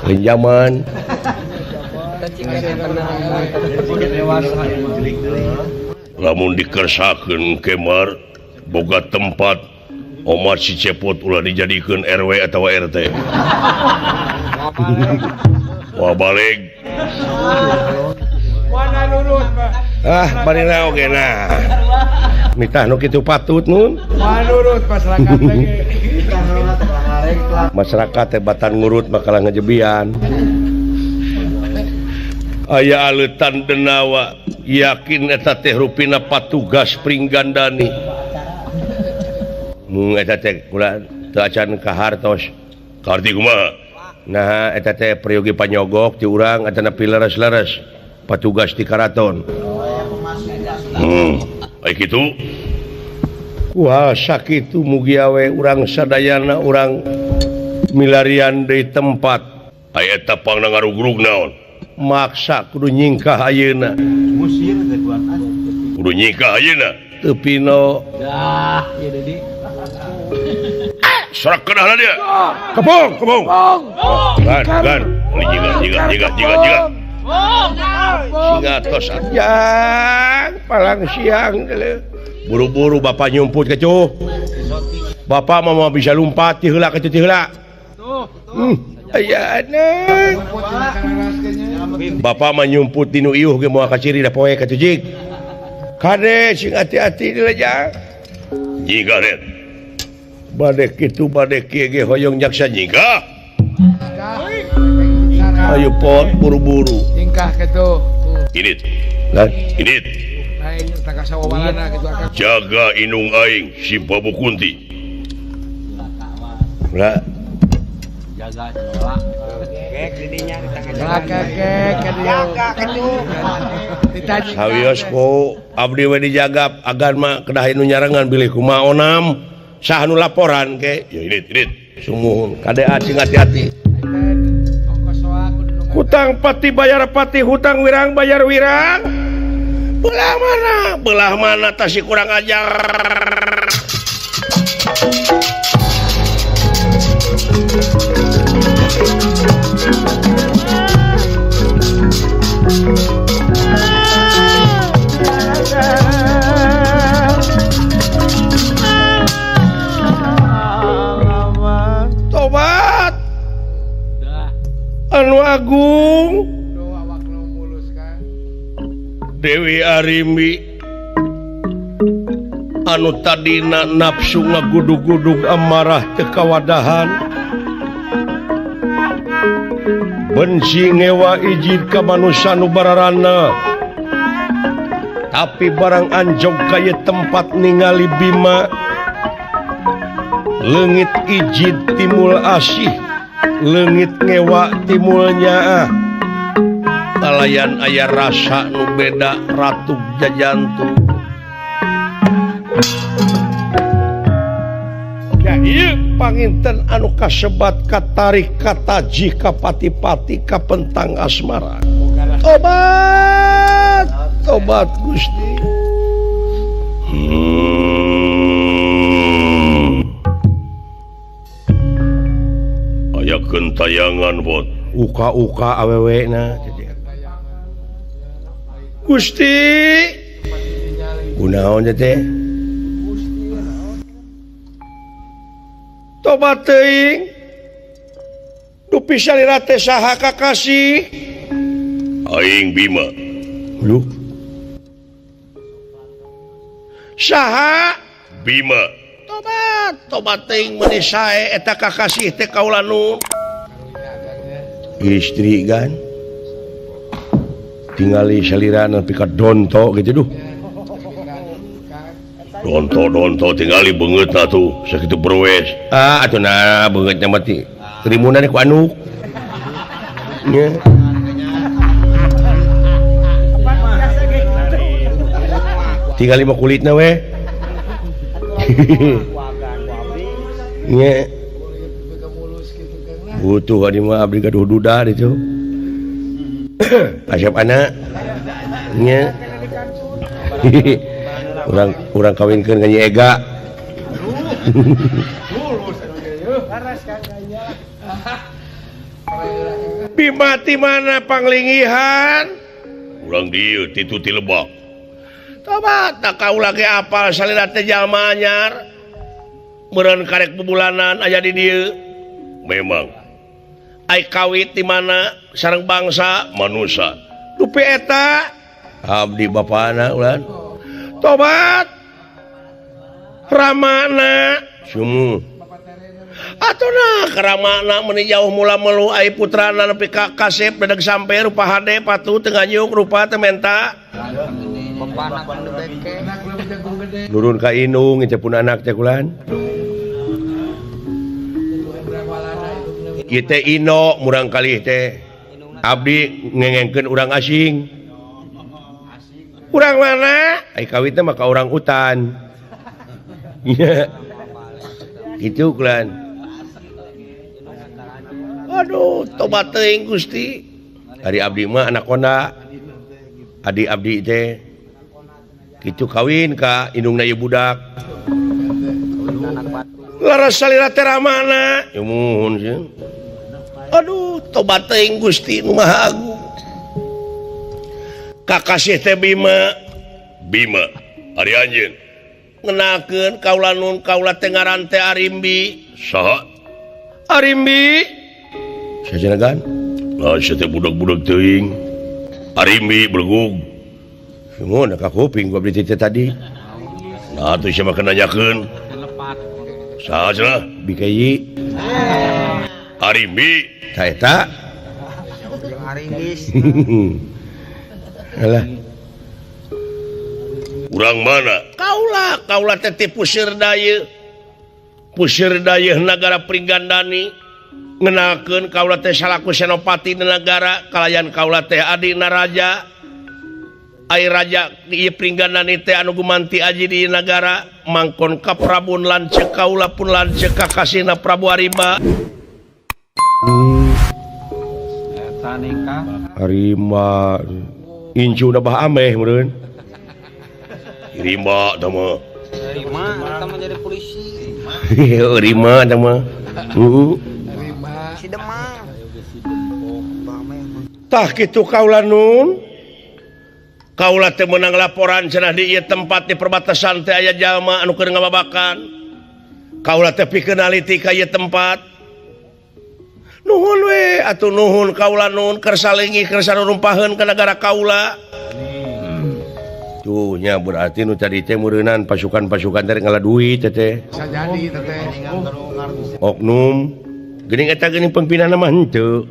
Lain jaman. Lamun dikersakeun kemar boga tempat omat si Cepot ulah dijadikeun RW atawa RT. Wah balik. Mana nurut mah. Ah, barina oge nah. Nitah nu kitu patut nun. Mana nurut masyarakat teh. Masyarakat teh batan ngurut makalah ngejebian. Aya aleutan denawa yakin eta teh rupina patugas Pringgandani. Mung eta teh kula teu acan kahartos. Kaharti kumaha? Nah eta teh peryogi panyogok ti urang atanapi leres-leres patugas di karaton. Ai kitu. Wah sakitu mugi awe urang sadayana urang milarian deui tempat. Ai eta pangna ngarugrug naon? Maksa kudu nyingkah ayeuna. Musir teh kuat. Kudu nyingkah ayeuna. Teu pino. Dah, ieu deui. Sorak kedah dia. Kepung, kepung. Gan, gan. Jiga, jiga, jiga, jiga. Singa tos ajang, palang siang. Buru-buru bapak nyumput kecuh. Bapak mah bisa lumpat ti heula kecuh ti heula. Aya anak. Bapak mah nyumput dinu iuh ge moal kaciri da poe katuh jig. Kade sing hati-hati di lejang. Jiga den. Bade kitu bade kieu ge hoyong jaksa nyingkah. Ayo pot buru-buru. Nyingkah kitu. Init. Lah, init. Lain takasawabalana kitu akang. Jaga indung aing si Babu Kunti. Lah jaga celak. Kek didinya Kek jaga kecu. Sawios ku abdi we dijagap agan mah kedah nu nyarengan bilih kumaha onam saha nu laporan ke. Ya init init. Sumuhun kade acing hati-hati. Hutang pati bayar pati, hutang wirang bayar wirang. Belah mana tasi kurang ajar. Tobat anu agung Dewi Arimbi anu tadina nafsu ngagudug-gudug amarah teu kawadahan benci ngewa ijid ka manusia nu bararana tapi barang anjog ka ieu tempat ningali Bima leungit ijid timul asih leungit ngewa timul nyaah kalayan aya rasa nu beda ratu jajantu. Ya ieu panginten anu kasebat katarik kataji kapati-pati kapentang asmara. Tobat, tobat Gusti. Aya kentayangan bot. Uka-uka awewe na. Gusti. Kunaon teh? Tobat teuing. Dupi salira teh saha kakasih? Aing Bima. Lu. Saha? Bima. Tobat, tobat teuing meuni sae eta kakasih teh kaula nu. Istri kan. Tingali salira nepi ka donto gitu duh. Donto-donto tingali beungeutna tuh sakitu berwes. Ah atuh nah beungeutna mah ti terimunan ku anuk. Nya. Tinggal lima kulitna we. Nya. Butuh adi mah abdi gaduh duda ditu. Asep anak. Nya. Urang kawinkeun ka Nyi Ega. Bima ti mana panglingihan? Urang dieu titu ti lebak. Tobat tak kaula ge apal salira teh jalma anyar. Meureun karek bubulanan aya di dieu. Memang. Ai kawit di mana sareng bangsa manusa. Dupi eta abdi bapana ulan. Tobat. Ramana sumu. Atuh nah karamana meuni jauh mula melu ai putrana nepi ka kasep dedeg sampe rupa hade patuh teu nganyuk rupa teu menta. Nurun ka indung teh pun anak teh kulan. Ieu teh ino murang kalih teh. Abdi ngengengkeun urang asing. Urang mana? Ai kawitna mah ka urang hutan. Gitu kulan. Aduh, tobat teuing Gusti. Ari abdi mah anak konda. Adi abdi teh kitu kawin ka indungna ieu budak. Laras salira teh ramana. Ya muhun sieun. Aduh, tobat teuing Gusti nu Maha Agung. Kakasih teh Bima. Bima, ari anjeun. Ngenakeun kaula nun kaula teh ngaran teh Arimbi. Saha? Arimbi. Sajenagan? Lah sia teh budak-budak teuing. Arimbi belegug. Sungguh ka kuping gua beli teh tadi. Nah atuh sia mah nanyakeun. Saha cenah? Bikeyi. Arimbi. Ta eta? Arimbis. Alah. Urang mana? Kaula, kaula teh ti Pusir Dayeuh. Pusir Dayeuh nagara Pringgandani. Ngenakeun kaula teh salaku senopati di nagara kalayan kaula teh adina raja. Ai raja di Pringgandani teh anu gumanti aji di nagara mangkon ka Prabun lanceuk kaula pun lanceuk ka kasihna Prabu Arimba. Eta nikah Arimba incuna bah ameh meureun. Rimba tah mah. Rima eta mah jadi polisi. Rima tah mah. Heeh. Si Demang. Tah kitu kaula nun. Kaula teh meunang laporan cenah di ieu tempat di perbatasan teh aya jalma anu keur ngababakan. Kaula teh pikeun naliti ka ieu tempat. Nuhun we atuh nuhun kaula nun keur salingi keur sarumpaheun ka nagara kaula. Tuh nya berarti nu tadi teh meureunan pasukan-pasukan teh ngala duit teh teh. Bisa jadi teh teh. Oknum geuning eta geuning pembinana mah henteu.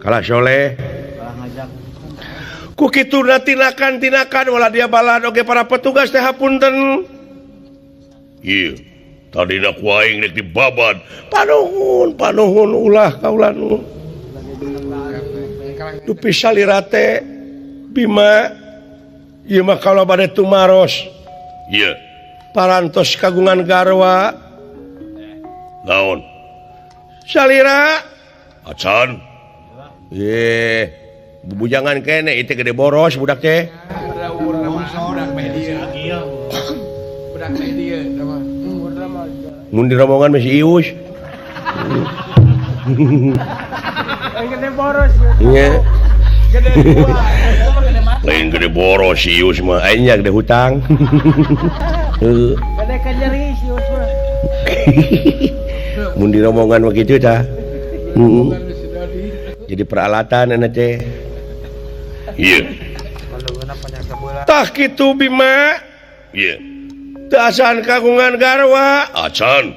Kalah soleh. Ku kituna tinakan-tinakan wala dia balan oge para petugas teh hapunten. Ieu tadina ku aing rek dibabad. Panuhun, panuhun ulah kaula nu. Dupi salira teh Bima ieu mah kaula bade tumaros. Ieu parantos kagungan garwa. Naon? Salira acan. Ye, bubujangan kene itu gede boros budak teh. Mun di rombongan masih ius. Gede boros. Iya. Lain gede boros si ius mah, aing gede hutang. Gede kanyeri si ius mah. Mun di rombongan mah kitu tah. Jadi peralatan enak teh. Iya. Tah kitu Bima. Iya. Teu acan kagungan garwa. Acan.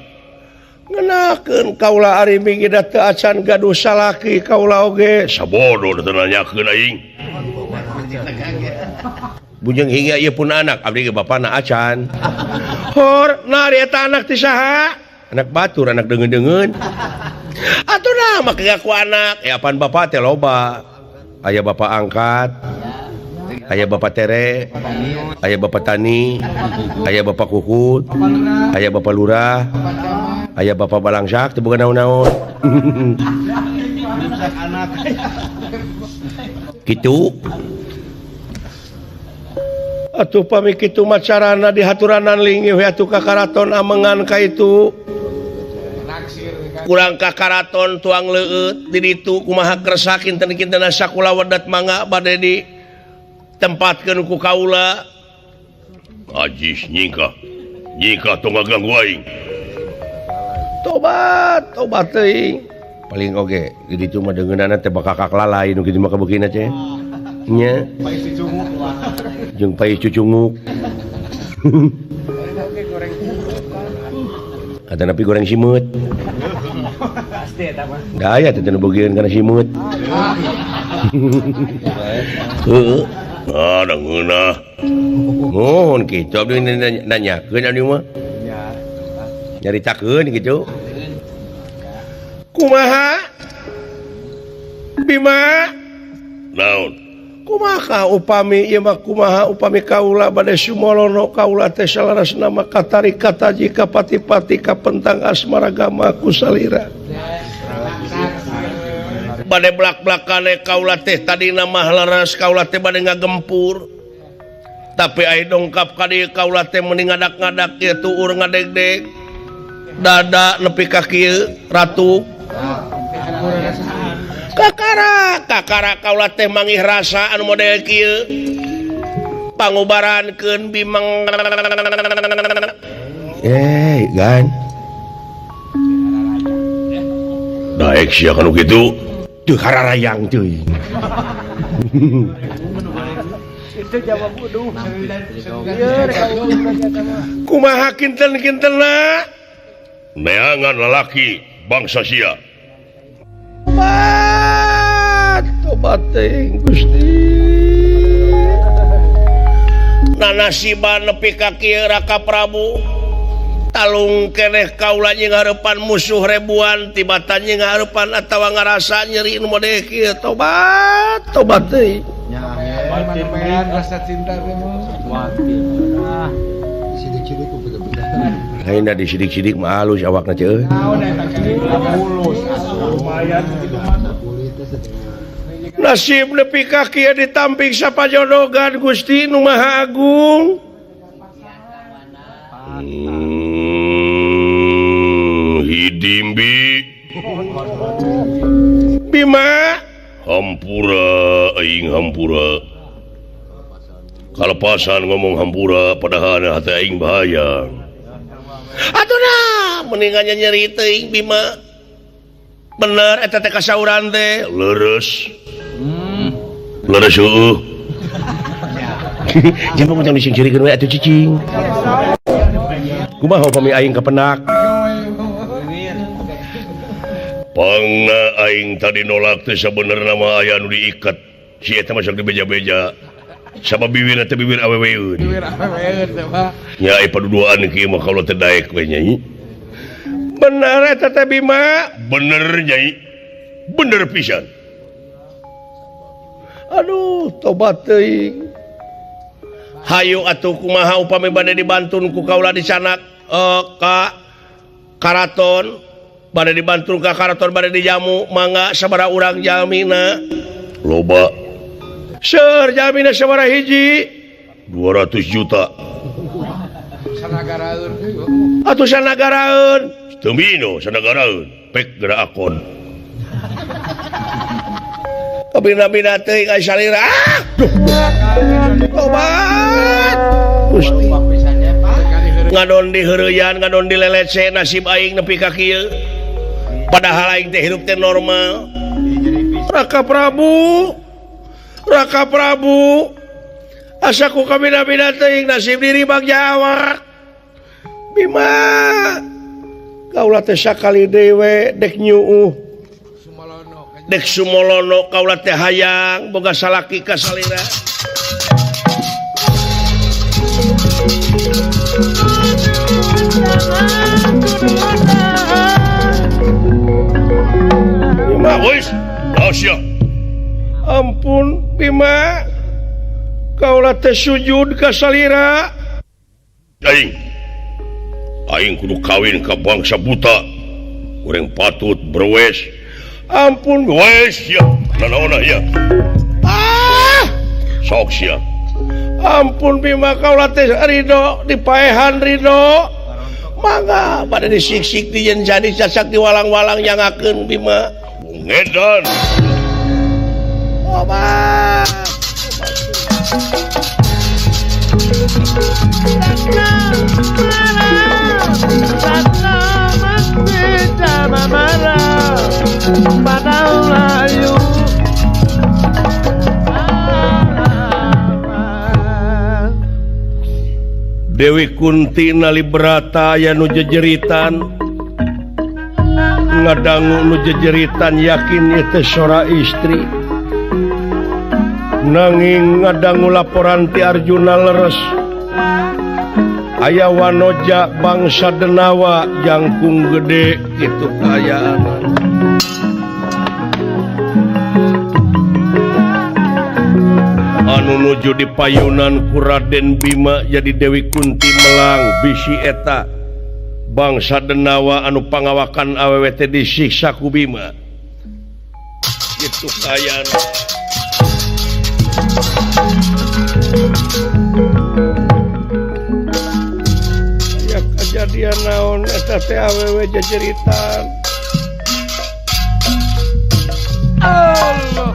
Ngenakeun kaula Arimbi ge da teu acan gaduh salaki kaula oge. Sabodo teu nanyakeun aing. Bujeng hingga ieu pun anak abdi ge bapana acan. Hor, nah ari eta anak ti saha? Anak batur, anak deungeun-deungeun. Atuh nah make ngaku anak. Eh apaan bapak teh loba. Aya bapak angkat. Aya Bapak Tere, aya Bapak Tani, aya Bapak Kukut, aya Bapak Lurah, aya Bapak Balangsak, teu boga naon-naon. Kitu. Atuh pami kitu macarana dihaturanan linggih we atuh ka karaton amengan ka itu. Kurang ka karaton tuang leueut di ditu kumaha kersa kinten-kintenna sakula wedat mangga bade di tempatkeun ku kaula. Ajis nyingkah. Nyingkah tong ngaganggu aing. Tobat, tobat teuing. Paling oge di ditu mah deungeunana teh bakakak lalai nu kitu mah kabeukina teh. Nya. Jeung pais cucunguk. Kata napi goreng simeut. Pasti eta mah. Da aya teh nu bogieun kana simeut. Heuh. Ah, da ngeunah. Mohon kitu abdi nanyakeun abdi mah. Nyaritakeun kitu. Kumaha? Bima? Naon? Kumaha upami ieu mah kumaha upami kaula bade sumolono kaula teh salarasna mah katarik kataji ka pati-pati kapentang asmara gama ku salira. Bade blak-blakane kaula teh tadina mah leres kaula teh bade ngagempur. Tapi ai dongkap ka dieu kaula teh meuni ngadak-ngadak ieu tuur ngadegdeg. Dada nepi ka kieu ratu. Kakara kakara kaula teh mangih rasa anu model kieu pangubarankeun bimeng gan daek sia kanu kitu teu kararayang teuing. Itu jawab uduh. Kumaha kinten-kintenna neangan lalaki bangsa sia. Tobat teuing Gusti. Nanasiban nepi ka kieu Raka Prabu. Talung keneh kaula jeung hareupan musuh ribuan tibatan jeung hareupan atawa ngarasa nyeri nu model kieu. Tobat, tobat teuing. Nya rasa cinta teh mah. Sidik-sidik bener-bener. Lain da disidik-sidik mah halus awakna ceuh. Naon eta mulus atuh. Lumayan kitu mah. Nasib nepi ka kieu ditampik sapajodogan Gusti nu Maha Agung. Hidimbi Bima hampura aing hampura. Kalepasan ngomong hampura padahal hati aing bahaya. Atuh nah mendingan nyeri teuing Bima. Bener eta teh kasauran teh leres. Leres heueuh. Jangan macam disingcirikeun we atuh cicing. Kumaha upami aing kapenak? Pangna aing tadi nolak teh sabenerna mah aya nu diikat. Si eta mah sok dibeja-beja. Sama bibirna teh bibir aweweun. Bibir aweweun teh mah. Nya ai paduduaan kieu mah kalau teh daek we nyai. Bener eta teh Bima? Bener nyai. Bener pisan. Aduh, tobat teuing. Hayu atuh kumaha upami bade dibantun ku kaula dicanak ka karaton, bade dibantun ka karaton bade dijamu mangga sabaraha urang jalmina. Loba. Seur jalmina sabaraha hiji? 200 juta. Sanagaraeun. Atuh sanagaraeun. Teu mino sanagaraeun, pek geura akon. Kabina-bina teuing ai salira. Ah! Tobat. Gusti. Ngadon di heureuyan, ngadon di lelece nasib aing nepi ka kieu. Padahal aing teh hirup teh normal. Raka Prabu. Raka Prabu. Asa ku kabina-bina teuing nasib diri bagja awak. Bima. Kaula teh sakali deui we dek nyuuh. Dek sumolono kaula teh hayang boga salaki ka salira. Bima, wis, Ampun Bima. Kaula teh sujud ka salira. Aing. Aing kudu kawin ka bangsa buta. Kuring patut berwes. Ampun wes ya. Nanaona ya. Ah! Sok sia. Ampun Bima kaula teh ridho dipaehan ridho. Mangga bade disiksik di yen jadi sasak di walang-walang nyangakeun Bima. Ngedan. Obat. Dewi Kunti nalibrata aya nu jejeritan ngadangu nu jejeritan yakin ieu teh sora istri nanging ngadangu laporan ti Arjuna leres aya wanoja bangsa Denawa jangkung gede kitu kaayaan. Anu nuju di payunan ku Raden Bima jadi Dewi Kunti melang bisi eta bangsa Denawa anu pangawakan awewe teh disiksa ku Bima kitu kaayaan. Aya kajadian naon eta teh awewe jejeritan. Allah.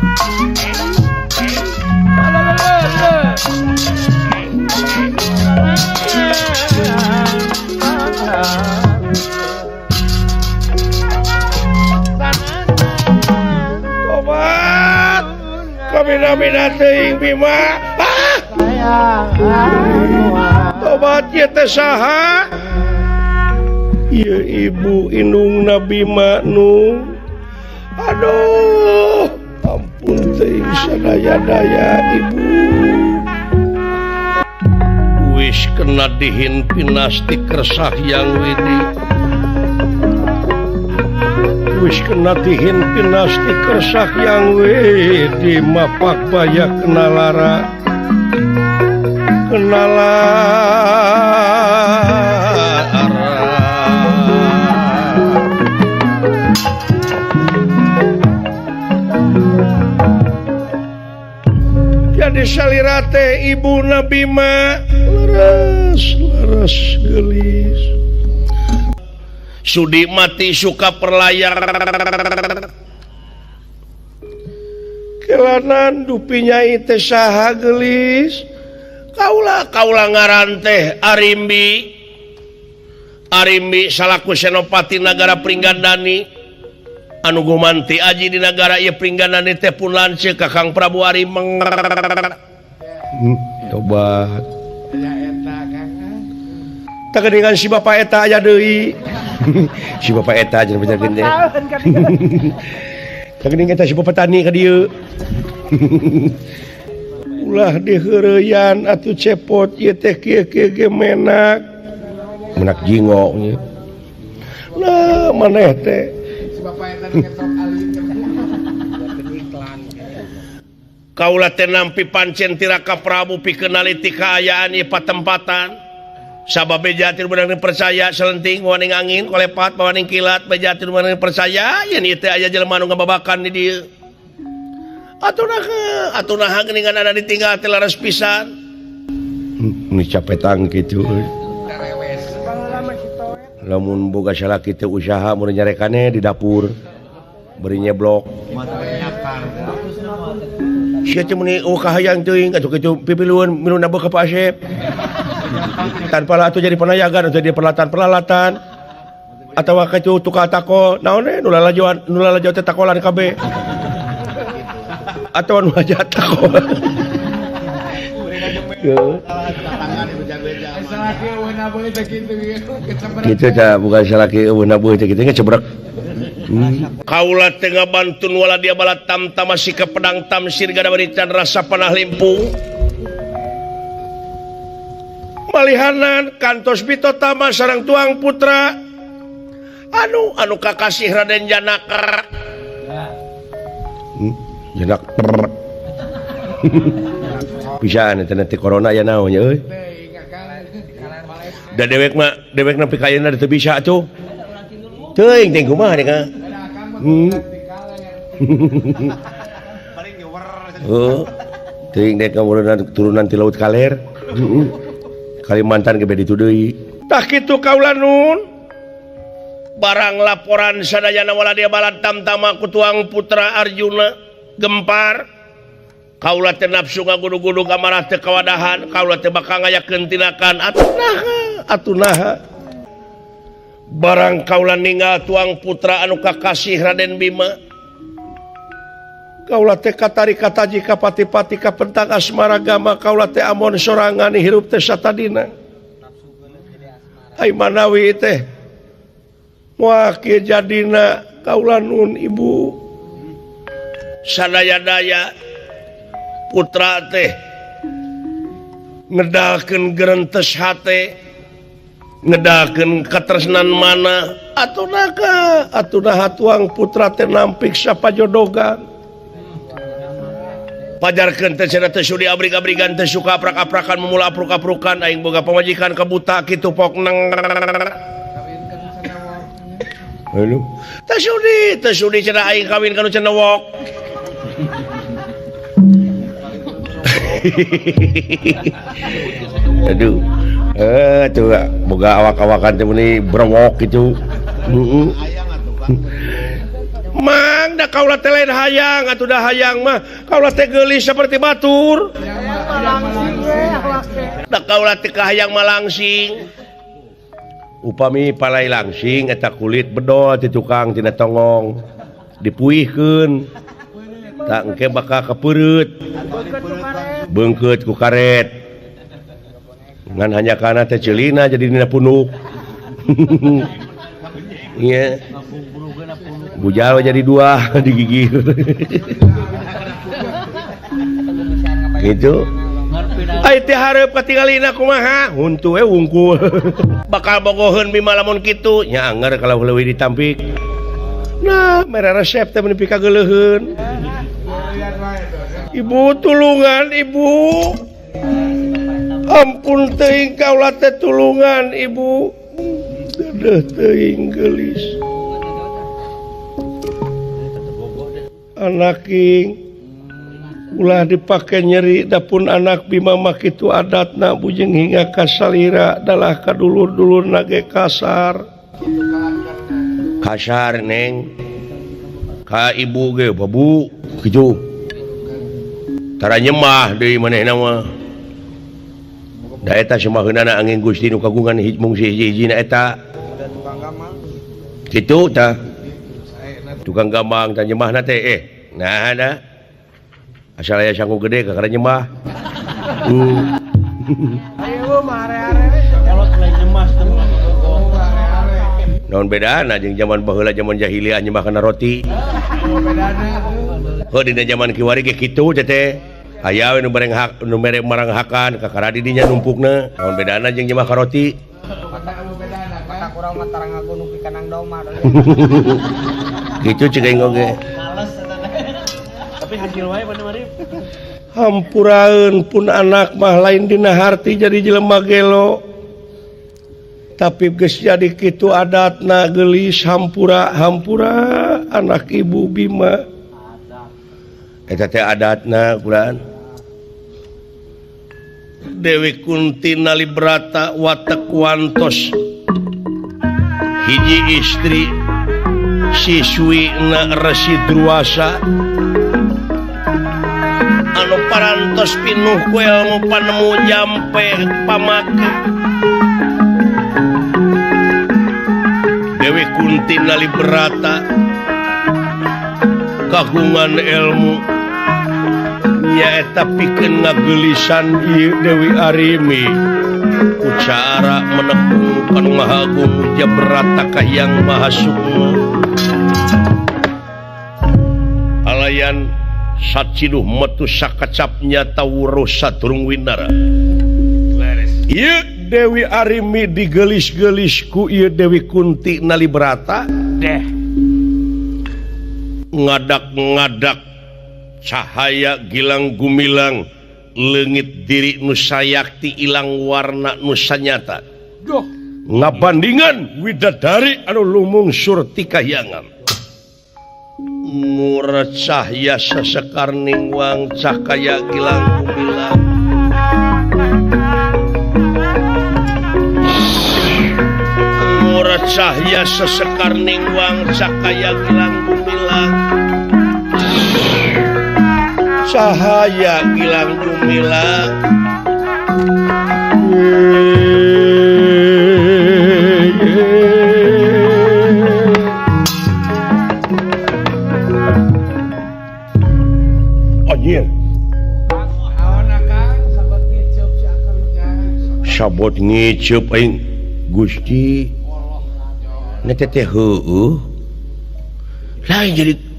Tobat kabina-bina teuing Bima. Tobat ieu teh saha? Ieu ibu indungna Bima nu. Aduh, ampun teuing sadaya-daya ibu. Wis kena dihin pinasti kersah yang widi. Wis kena dihin pinasti kersah yang widi mapak baya kena lara. Kena lara. Jadi salira teh ibu Bima leres leres gelis. Sudi mati suka perlayar. Kelanan dupi nyai teh saha gelis. Kaula kaula ngaran teh Arimbi. Arimbi salaku senopati nagara Pringgandani. Anu gumanti aji di nagara ieu Pringgandani teh pun lanceuk ka Kang Prabu Arimeng. Tobat. Tah si bapak eta aya deui. Si bapak eta jeung bejakeun teh. Tah geuning eta si bapak tani ka dieu. Ulah diheureyan atuh cepot ieu teh kieu-kieu ge menak. Menak jingo nya. Nah, maneh teh. Si bapak eta ngetok alim. Kaula teh nampi pancen ti Raka Prabu pikeun naliti kaayaan ieu patempatan. Sabab bejatir beunang percaya selenting waning angin kolepat waning kilat bejatir beunang percaya yen ieu teh aya jelema nu ngababakan di dieu. Atuh naha atuh naha geuningan ada ditinggal teh laras pisan. Ini capetang kitu euy. Lamun boga salaki teh usaha mun nyarekane di dapur beri nyeblok. Sia teh meuni eueuh kahayang teuing atuh kitu pipilueun minum nabeuh ka Pak Asep. Tanpa lah atuh jadi penayagan atau jadi peralatan-peralatan atau kitu tukang tako naon we nu lalajoan nu lalajo teh takolan kabeh atau nu aja takolan. Kitu tah bukan salaki eueuh nabuh teh kitu ngecebrek. Kaula teh ngabantun wala dia balat tamtama sika pedang tamsir gada berican rasa panah limpung. Malihanan kantos bitotama sareng tuang putra anu anu kakasih Raden Janaka. Janak. pisan eta teh corona aya naon nya euy. Da dewek mah dewek nepi ka ayeuna teu bisa atuh. Teuing teh kumaha deh ka. Oh, teuing deh kamurunan turunan ti laut kaler. Kalimantan ge beda ditu deui. Tah kitu kaula nun. Barang laporan sadayana wala dia balad tamtama ku tuang putra Arjuna gempar. Kaula teh nafsu ngagudu-gudu kamarah teh kawadahan, kaula teh bakal ngayakeun tindakan atuh naha, atuh naha. Barang kaula ninggal tuang putra anu kakasih Raden Bima. Kaula teh katari kataji kapati-pati kapentang asmara gama kaula teh amon sorangan hirup teh satadina. Ai manawi teh moal kieu jadina kaula nun ibu. Sadaya-daya putra teh ngedalkeun gerentes hate, ngedalkeun katresnan mana atuh naha atuh naha tuang putra teh nampik sapajodogan. Pajarkeun teh cenah teh sudi abrig-abrigan teh suka aprak-aprakan memula apruk-aprukan aing boga pamajikan kabuta kitu pok neng. Heuh. Teh sudi cenah aing kawin ka nu cenewok. Aduh. Tuh boga awak-awakan teh meuni brewok kitu. Heeh. Mang da kaula teh lain hayang atuh da hayang mah kaula teh geulis seperti batur. Da kaula teh kahayang malangsing. Upami palai langsing eta kulit bedol ti tukang tina tongong dipuihkeun. Tak engke bakal kepeureut. Beungkeut ku karet. Ngan hanya kana teh ceulina jadi dina punuk. Iya. Bujal jadi dua digigir. Gitu. Ai teh hareup katingalina kumaha? Huntu we wungkul. Bakal bogoheun Bima lamun kitu. Nya anger kalau leuwih ditampik. Nah, mere resep teh meuni pikageuleuheun. Ibu tulungan ibu. Ampun teuing kaula teh tulungan ibu. Dedeuh teuing geulis. Anak king ulah dipake nyeri dapun anak Bima mah kitu adatna bujeng hingga kasalira dalah kadulur-dulurna ge kasar. Kasar neng. Ka ibu ge babu kitu. Tara nyemah deui manehna mah. Da eta semaheunana angin Gusti nu kagungan mungsi hiji-hijina eta. Kitu tah. Tukang gambang tah nyemahna teh nah da. Asal aya sangu gede kakara nyemah. Naon bedana jeung zaman baheula zaman jahiliyah nyemah kana roti. Heuh dina zaman kiwari ge kitu teh teh. Aya we nu bareng hak nu mere marang hakan kakara di dinya numpukna. Naon bedana jeung nyemah ka roti. Kurang mah tarang ngagunung pikanang doma. Gitu cek aing oge. Tapi hasil wae mana mari. Hampuraeun pun anak mah lain dina harti jadi jelema gelo. Tapi geus jadi kitu adatna geulis hampura hampura anak ibu Bima. Eta teh adatna kulaan. Dewi Kunti Nalibrata watek wantos hiji istri siswi na Resi Druasa anu parantos pinuh ku ilmu panemu jampe pamake. Dewi Kunti Nalibrata kagungan ilmu nyaeta pikeun ngageulisan ieu Dewi Arimi ku cara menepung kanu Maha Agung Jabrata Kahiyang Maha Sukma. Alayan saciduh metu sakacapnya tawuruh sadurung winara. Ieu Dewi Arimi digelis-gelis ku ieu Dewi Kunti Nalibrata deh. Ngadak-ngadak cahaya gilang gumilang leungit diri nu sayakti ilang warna nu sanyata. Ngabandingan widadari anu lumungsur ti kahyangan. Murah cahya sesekar ningwang cakaya gilang gumilang. Murah cahya sesekar ningwang cakaya gilang gumilang. Cahaya gilang gumilang. Anjir. Sabot ngiceup aing Gusti. Na teh heueuh. Lain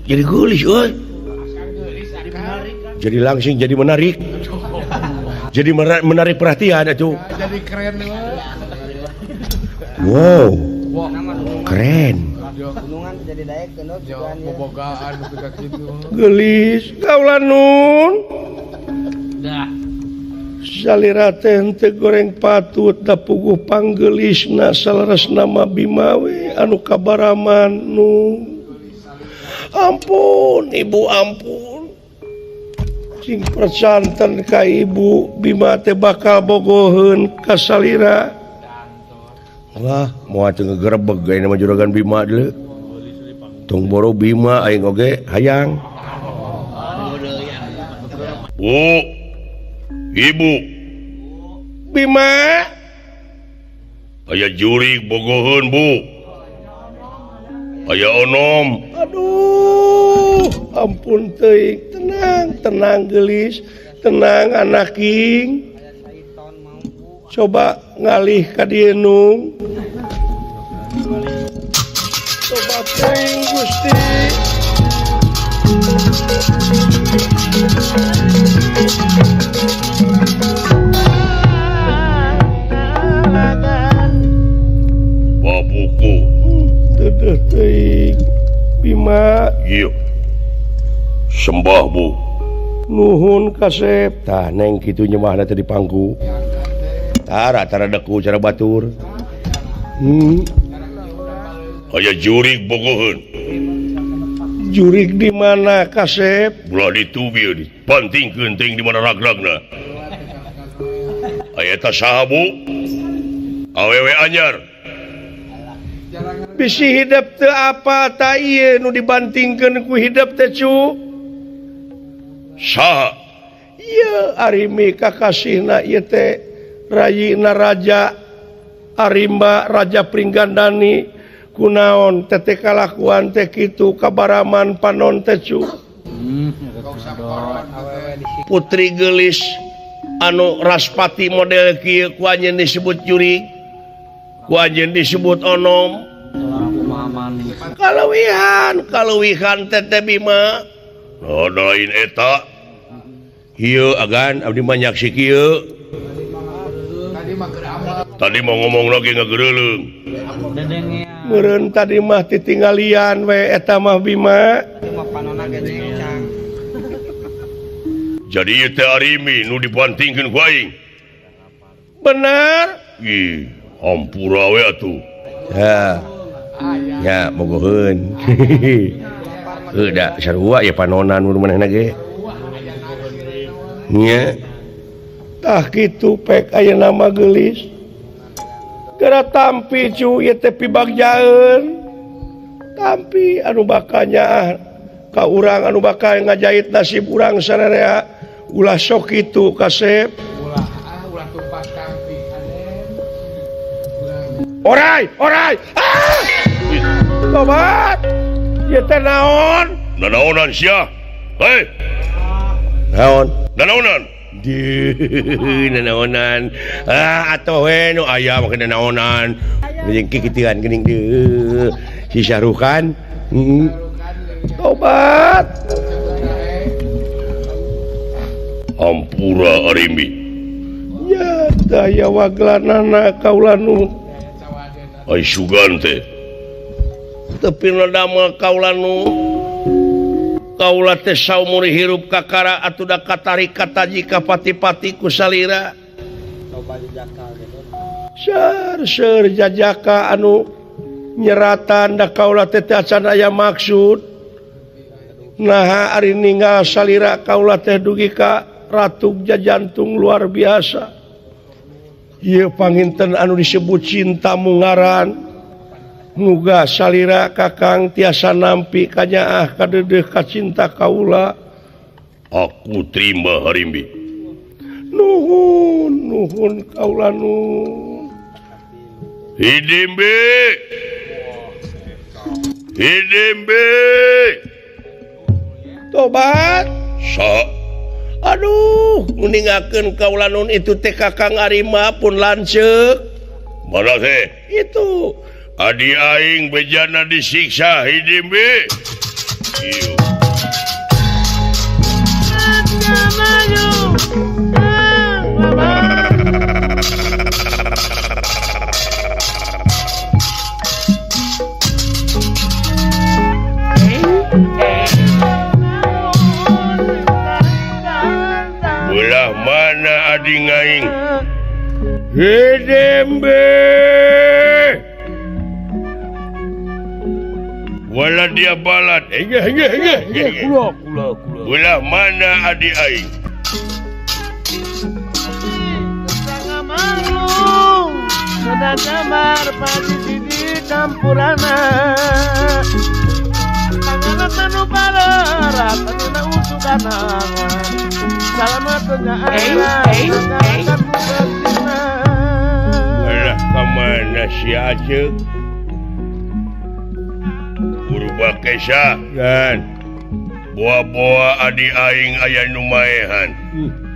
jadi geulis euy. Jadi langsung jadi menarik. Jadi menarik perhatian atuh. Jadi keren. Wow. Keren. Gelis kaula nun. Salira teh henteu goreng patut da puguh panggelisna saleresna mah Bima we anu kabaraman nu. Ampun ibu ampun. Cing percanten ka ibu Bima teh bakal bogoheun ka salira. Wah, moal teu ngegerebeg ayeuna mah juragan Bima deuleu. Tong boro Bima aing oge hayang. Bu. Ibu. Bima. Aya jurig bogoheun, Bu. Aya onom. Aduh, ampun teuing. Tenang, tenang geulis, tenang anaking. Coba ngalih ka dieu nung. Coba teuing Gusti. Babuku. Dedeh teuing Bima. Ieu. Sembah Bu. Nuhun kasep. Tah neng kitu nyembahna teh di pangku. Tara tara deku cara batur. Aya jurig bogoheun. Jurig di mana kasep? Ulah ditu bieu dibantingkeun teuing di mana ragragna. Aya eta saha Bu? Awewe anyar. Bisi hidep teu apa ta ieu nu dibantingkeun ku hidep teh cu? Saha? Ieu Arimi kakasihna ieu teh Rayina Raja Arimba Raja Pringgandani kunaon tete kalakuan teh kitu kabaraman panon teh cu. Putri geulis anu raspati model kieu ku anjeun disebut jurig, ku anjeun disebut onom. Kaleuwihan, kaleuwihan teh Bima. Oh, lain eta. Ieu agan abdi mah nyaksi kieu. Tadi mau ngomong lagi ngagereuleung. Meureun tadi mah titinggalian we eta mah Bima. Jadi ieu teh Arimi nu dibantingkeun ku aing. Benar? Ih, hampura we atuh. Ya. Ya, bogoheun. Heuh da sarua ya panonan mun manehna ge. Nya. Tah kitu pek ayeuna mah geulis. Geura tampi cu ieu teh pibagjaeun. Tampi anu bakal nyaah ka urang anu bakal ngajait nasib urang sararea ulah sok kitu kasep. Ulah ah ulah tumpas tampi aden. Orai, orai. Ah! Tobat. Ieu teh naon? Nanaonan sia. Hei. Naon? Nanaonan. Duh, nanaonan. Ah, atuh we nu aya make nanaonan. Jeung kikituan geuning deui. Si Syahrukan. Tobat. Ampura Arimi. Ya, daya waglanana kaula nu. Ai sugan teh. Teu pina damel kaula nu. Kaula teh saumur hirup kakara atuh da katarik kataji ka pati-pati ku salira. Loba jajaka gitu. Seur jajaka anu nyeratan da kaula teh teu acan aya maksud. Naha ari ninggal salira kaula teh dugi ka ratug jajantung luar biasa. Ieu panginten anu disebut cinta mungaran. Muga salira kakang tiasa nampi kanyaah kadeudeuh ka cinta kaula. Aku terima Harimbi. Nuhun nuhun kaula nun. Hidimbi. Hidimbi. Tobat. Sok. Aduh, meningakeun kaula nun itu teh kakang Arima pun lanceuk. Mana teh? Itu adi aing bejana disiksa Hidimbi. Ieu. Belah mana adi aing? Hidimbi. Wala dia balat. Kula. Belah mana adi aing? Belah kamana si Acek? Purba Kesa kan boa-boa adi aing aya nu maehan.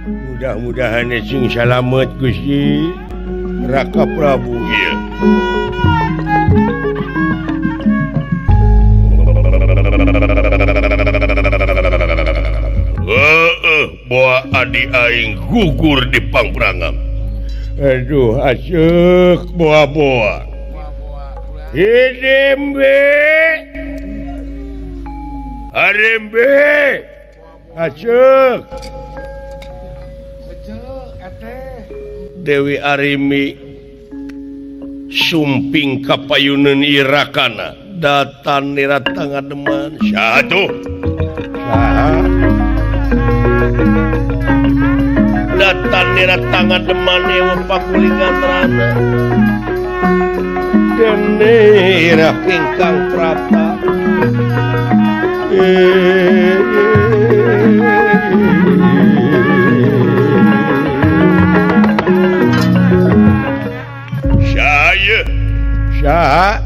Mudah-mudahan sing salamet Gusti Raka Prabu ieu. Heeh, boa adi aing gugur di pangprangan. Aduh, aceuk boa-boa. Hidimbi. Harimbi. Aceuk. Dewi Arimi sumping kapayuneun irakana datan nira tangademan. Saha tuh? Saha? Datan nira tangademan ewa pakulingan rana. Dene ira ingkang prapta. Saha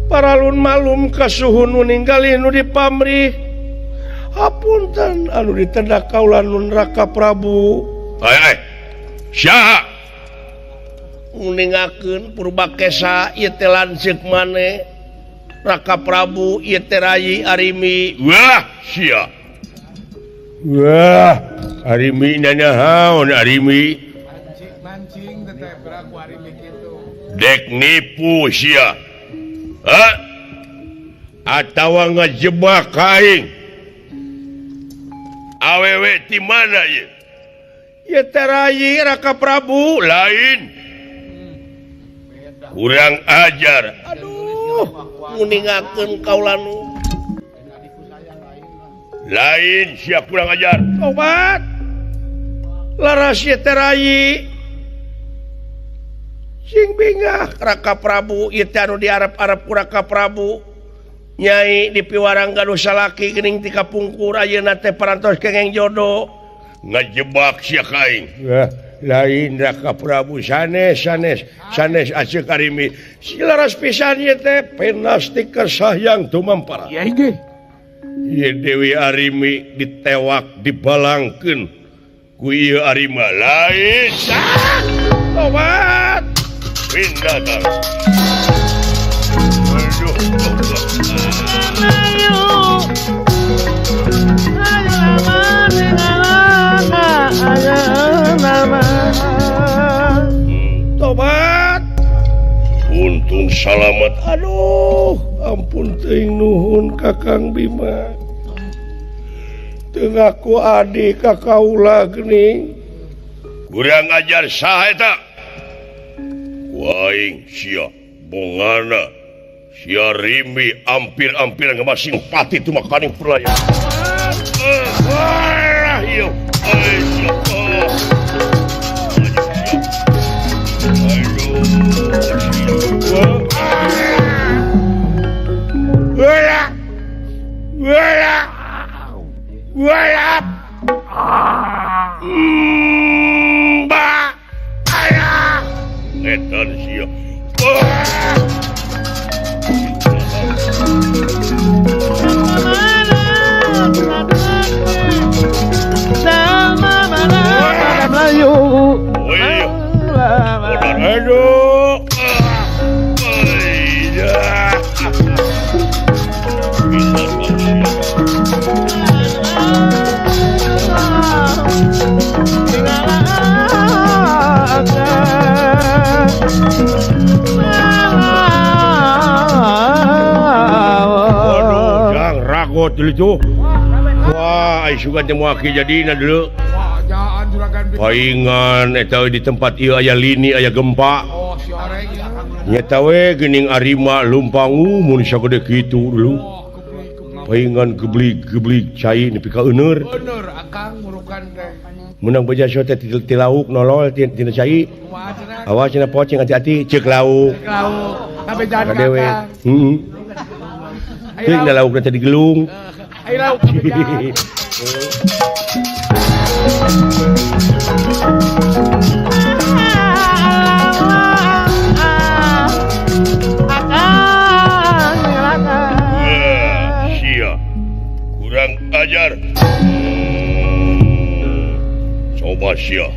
paralun malum kasuhun nu ninggali nu dipamrih. Hapunten anu ditendak kaula nun Raka Prabu. Ai saha nguningakeun Purba Kesa ieu teh lanceuk maneh Raka Prabu ieu teh Rayi Arimi. Wah sia. Wah Arimi nanahaon Arimi? Mancing teh beraku Arimi kitu. Dek nipu sia. Hah? Atawa ngejebak aing. Awewe ti mana ieu? Ieu teh Rayi Raka Prabu lain. Kurang ajar. Aduh, nguningakeun kaula nu. Lain sia kurang ajar. Tobat. Laras ieu teh Rayi. Sing bingah Raka Prabu ieu teh anu diarep-arep ku Raka Prabu. Nyai dipiwarang gaduh salaki geuning ti kapungkur ayeuna teh parantos kengeng jodoh. Ngajebak sia ka aing. Lain Raka Prabu sanes sanes sanes aceuk Arimi. Si laras pisan ieu teh penasti kersah yang tumampara. Iya inggih. Ieu Dewi Arimi ditewak dibalangkeun ku ieu Arima lain. Tobat. Pindah tar. Aduh. Tobat. Untung salamat. Aduh, ampun teuing nuhun Kakang Bima. Teu ngaku adi ka kaula geuning. Kurang ajar saha eta? Ku aing sia bongana sia Rimi ampir-ampir ngamasing pati tumakaning perlaya. Dulu wah sugan teh moal jadina dulu. Paingan eta di tempat ieu aya lini aya gempa. Nyeta we geuning arima lumpangu mun sagede kitu dulu. Paingan geblig-geblig cai nepi ka euneur. Euneur akang murukan teh. Menang beja teh ti lauk nolol tina cai. Awas cenah poceng hati-hati ceuk lauk. Ceuk lauk. Kabejaan ka akang. Heeh. Teuing da laukna teh digelung. Ayo lauk kabejaan. Sia. Kurang ajar. Coba sia.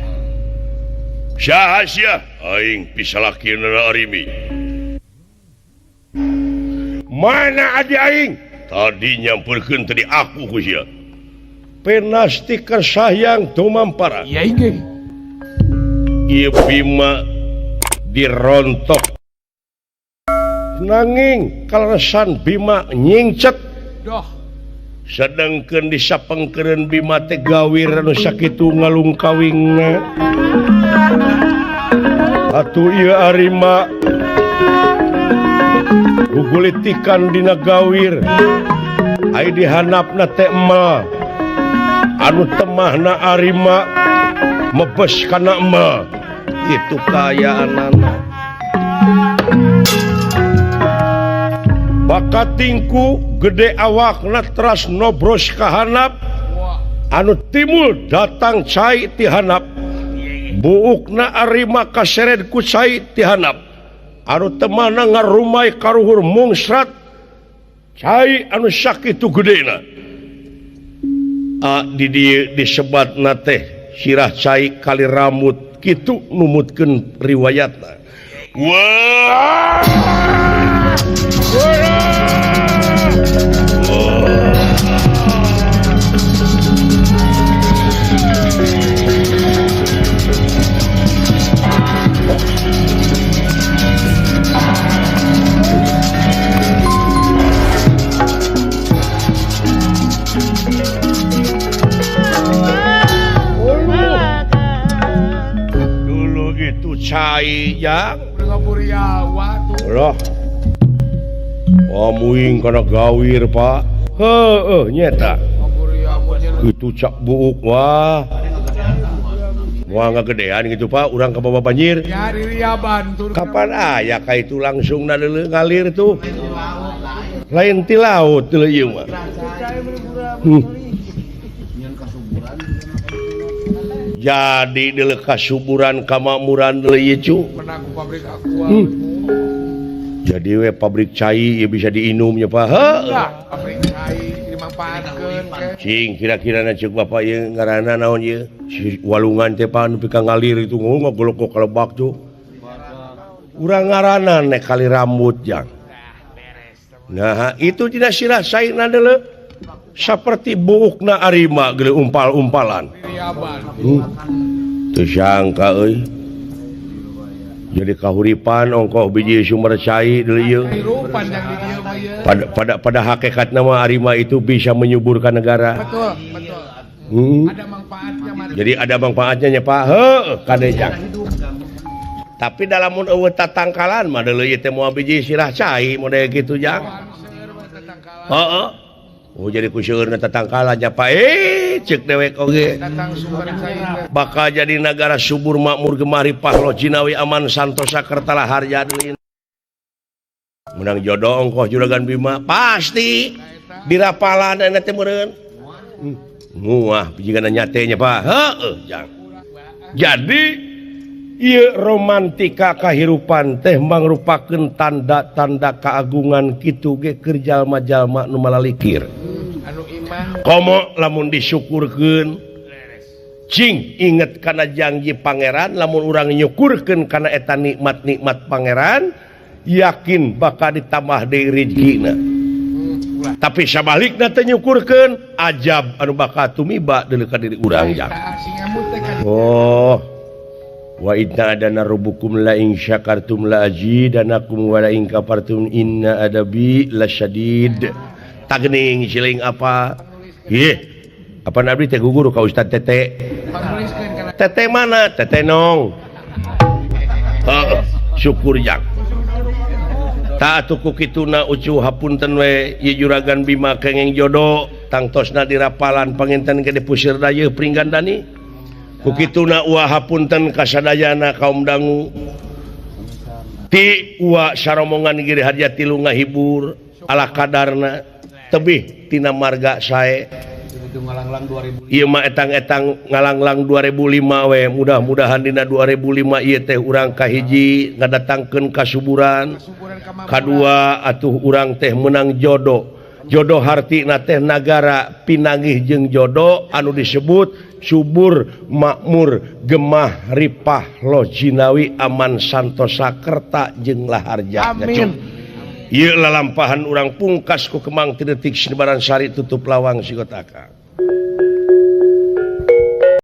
Saha sia? Aing pisalakieunna Arimi. Mana adi aing? Tadi nyamperkeun tadi aku ku sia. Penasti kersayang tumampara. Iya inggih. Ieu Bima dirontok. Nanging kaleresan Bima nyingcet. Doh. Sedengkeun disapengkeureun Bima teh gawir anu sakitu ngalungkawingna. Atuh ieu Arima gugulitikan dina gawir. Ai dihanapna teh emal. Anu temahna Arima mebes kana emal. Itu kaayaanana. Bakatingku gede awakna teras nobros ka hanap. Anu timul datang cai ti hanap. Buukna Arima kaseret ku cai ti hanap. Anu temahna ngarumai karuhur mungsrat cai anu sakitu gedena. A di dieu disebatna teh sirah cai kali rambut kitu numutkeun riwayatna. Wah! Dulu itu cai ya. Loh. Wah muing kana gawir Pak. Heueuh nyeta. Itu cak buuk wah. Moal ngagedean gitu Pak, urang ka bawa banjir. Kapan aya ka itu langsung na ngalir tuh. Lain ti laut deuleu ieu mah. Jadi deuleu kasuburan kamakmuran deuleu ieu cu. Jadi we pabrik cai ya bisa diinumnya Pak. Heuh. Pabrik cai dimanfaatkeun ke. Cing kira-kira na ceuk bapak ieu ngaranna naon ieu? Si walungan teh Pak nepi ka ngalir itu ngogolok ka lebak tuh. Urang ngaranna nek kali rambut jang. Nah, itu tidak sirah saina deuleu. Saperti buukna Arima geuleuh umpal-umpalan. Teu sangka euy. Jadi kahuripan ongkoh biji sumber cai deui ieu. Kehidupan yang di dieu mah ieu. Pada pada pada hakikatna mah Arima itu bisa menyuburkan negara. Betul, betul. Ada manfaatnya mah. Jadi ada manfaatnya nya, Pak. Heuh, kade jang. Tapi dalam mun eueuh tatangkalan mah deuleu ieu teh moal biji sirah cai model kitu jang. Seueur mah tatangkalan. Heeh. Oh, jadi ku seueurna tatangkalan nya, Pak. Eh, ceuk dewek oge. Datang sumber cai teh. Bakal jadi negara subur makmur gemah ripah loh jinawi aman santosa kertala harja deui. Menang jodoh ongkoh Juragan Bima pasti dirapalan eta teh meureun. Muah jigana nyate nya, Pak. Heueuh jang. Jadi ieu romantika kahirupan teh mangrupakeun tanda-tanda keagungan kitu ge keur jalma-jalma nu malalikir. Anu iman. Komo lamun disyukurkeun, cing inget kana janji pangeran, lamun urang nyukurkeun kana eta nikmat-nikmat pangeran, yakin bakal ditambah deui rezekina. Tapi sabalikna teu nyukurkeun, ajab anu bakal tumiba deuleu ka diri urang jang. Tah sing ngamut teh kan. Oh, wa idz ta'adzana rabbukum la in syakartum la azidanakum wa la in kafartum inna adabi lasyadid. Tagning siling apa? Ih, apa abdi teh gugur ka Ustad Tete? Panuliskeun kana Tete mana? Tete nong. Heeh, syukur jang. Tak atuh ku kituna ucu hapunten we ieu Juragan Bima kenging jodoh tangtosna dirapalan panginten ge dipusir dayeuh Pringgandani. Ku kituna uwa hapunten kasadayana kaum dangu. Ti uwa saromongan Giri Harja tilu ngahibur ala kadarna tebih tina marga sae. Itu ngalanglang 2000. Ieu mah etang-etang ngalanglang 2005 we, mudah-mudahan dina 2005 ieu teh urang kahiji ngadatangkeun kasuburan, suburan ka kadua atuh urang teh menang jodoh. Jodoh hartina teh nagara pinanggih jeung jodoh anu disebut subur makmur gemah ripah loh jinawi aman santosa kerta jeung laharja. Amin. Ieu lalampahan urang pungkas ku kemang ti detik sinebaran sari tutup lawang sigotaka.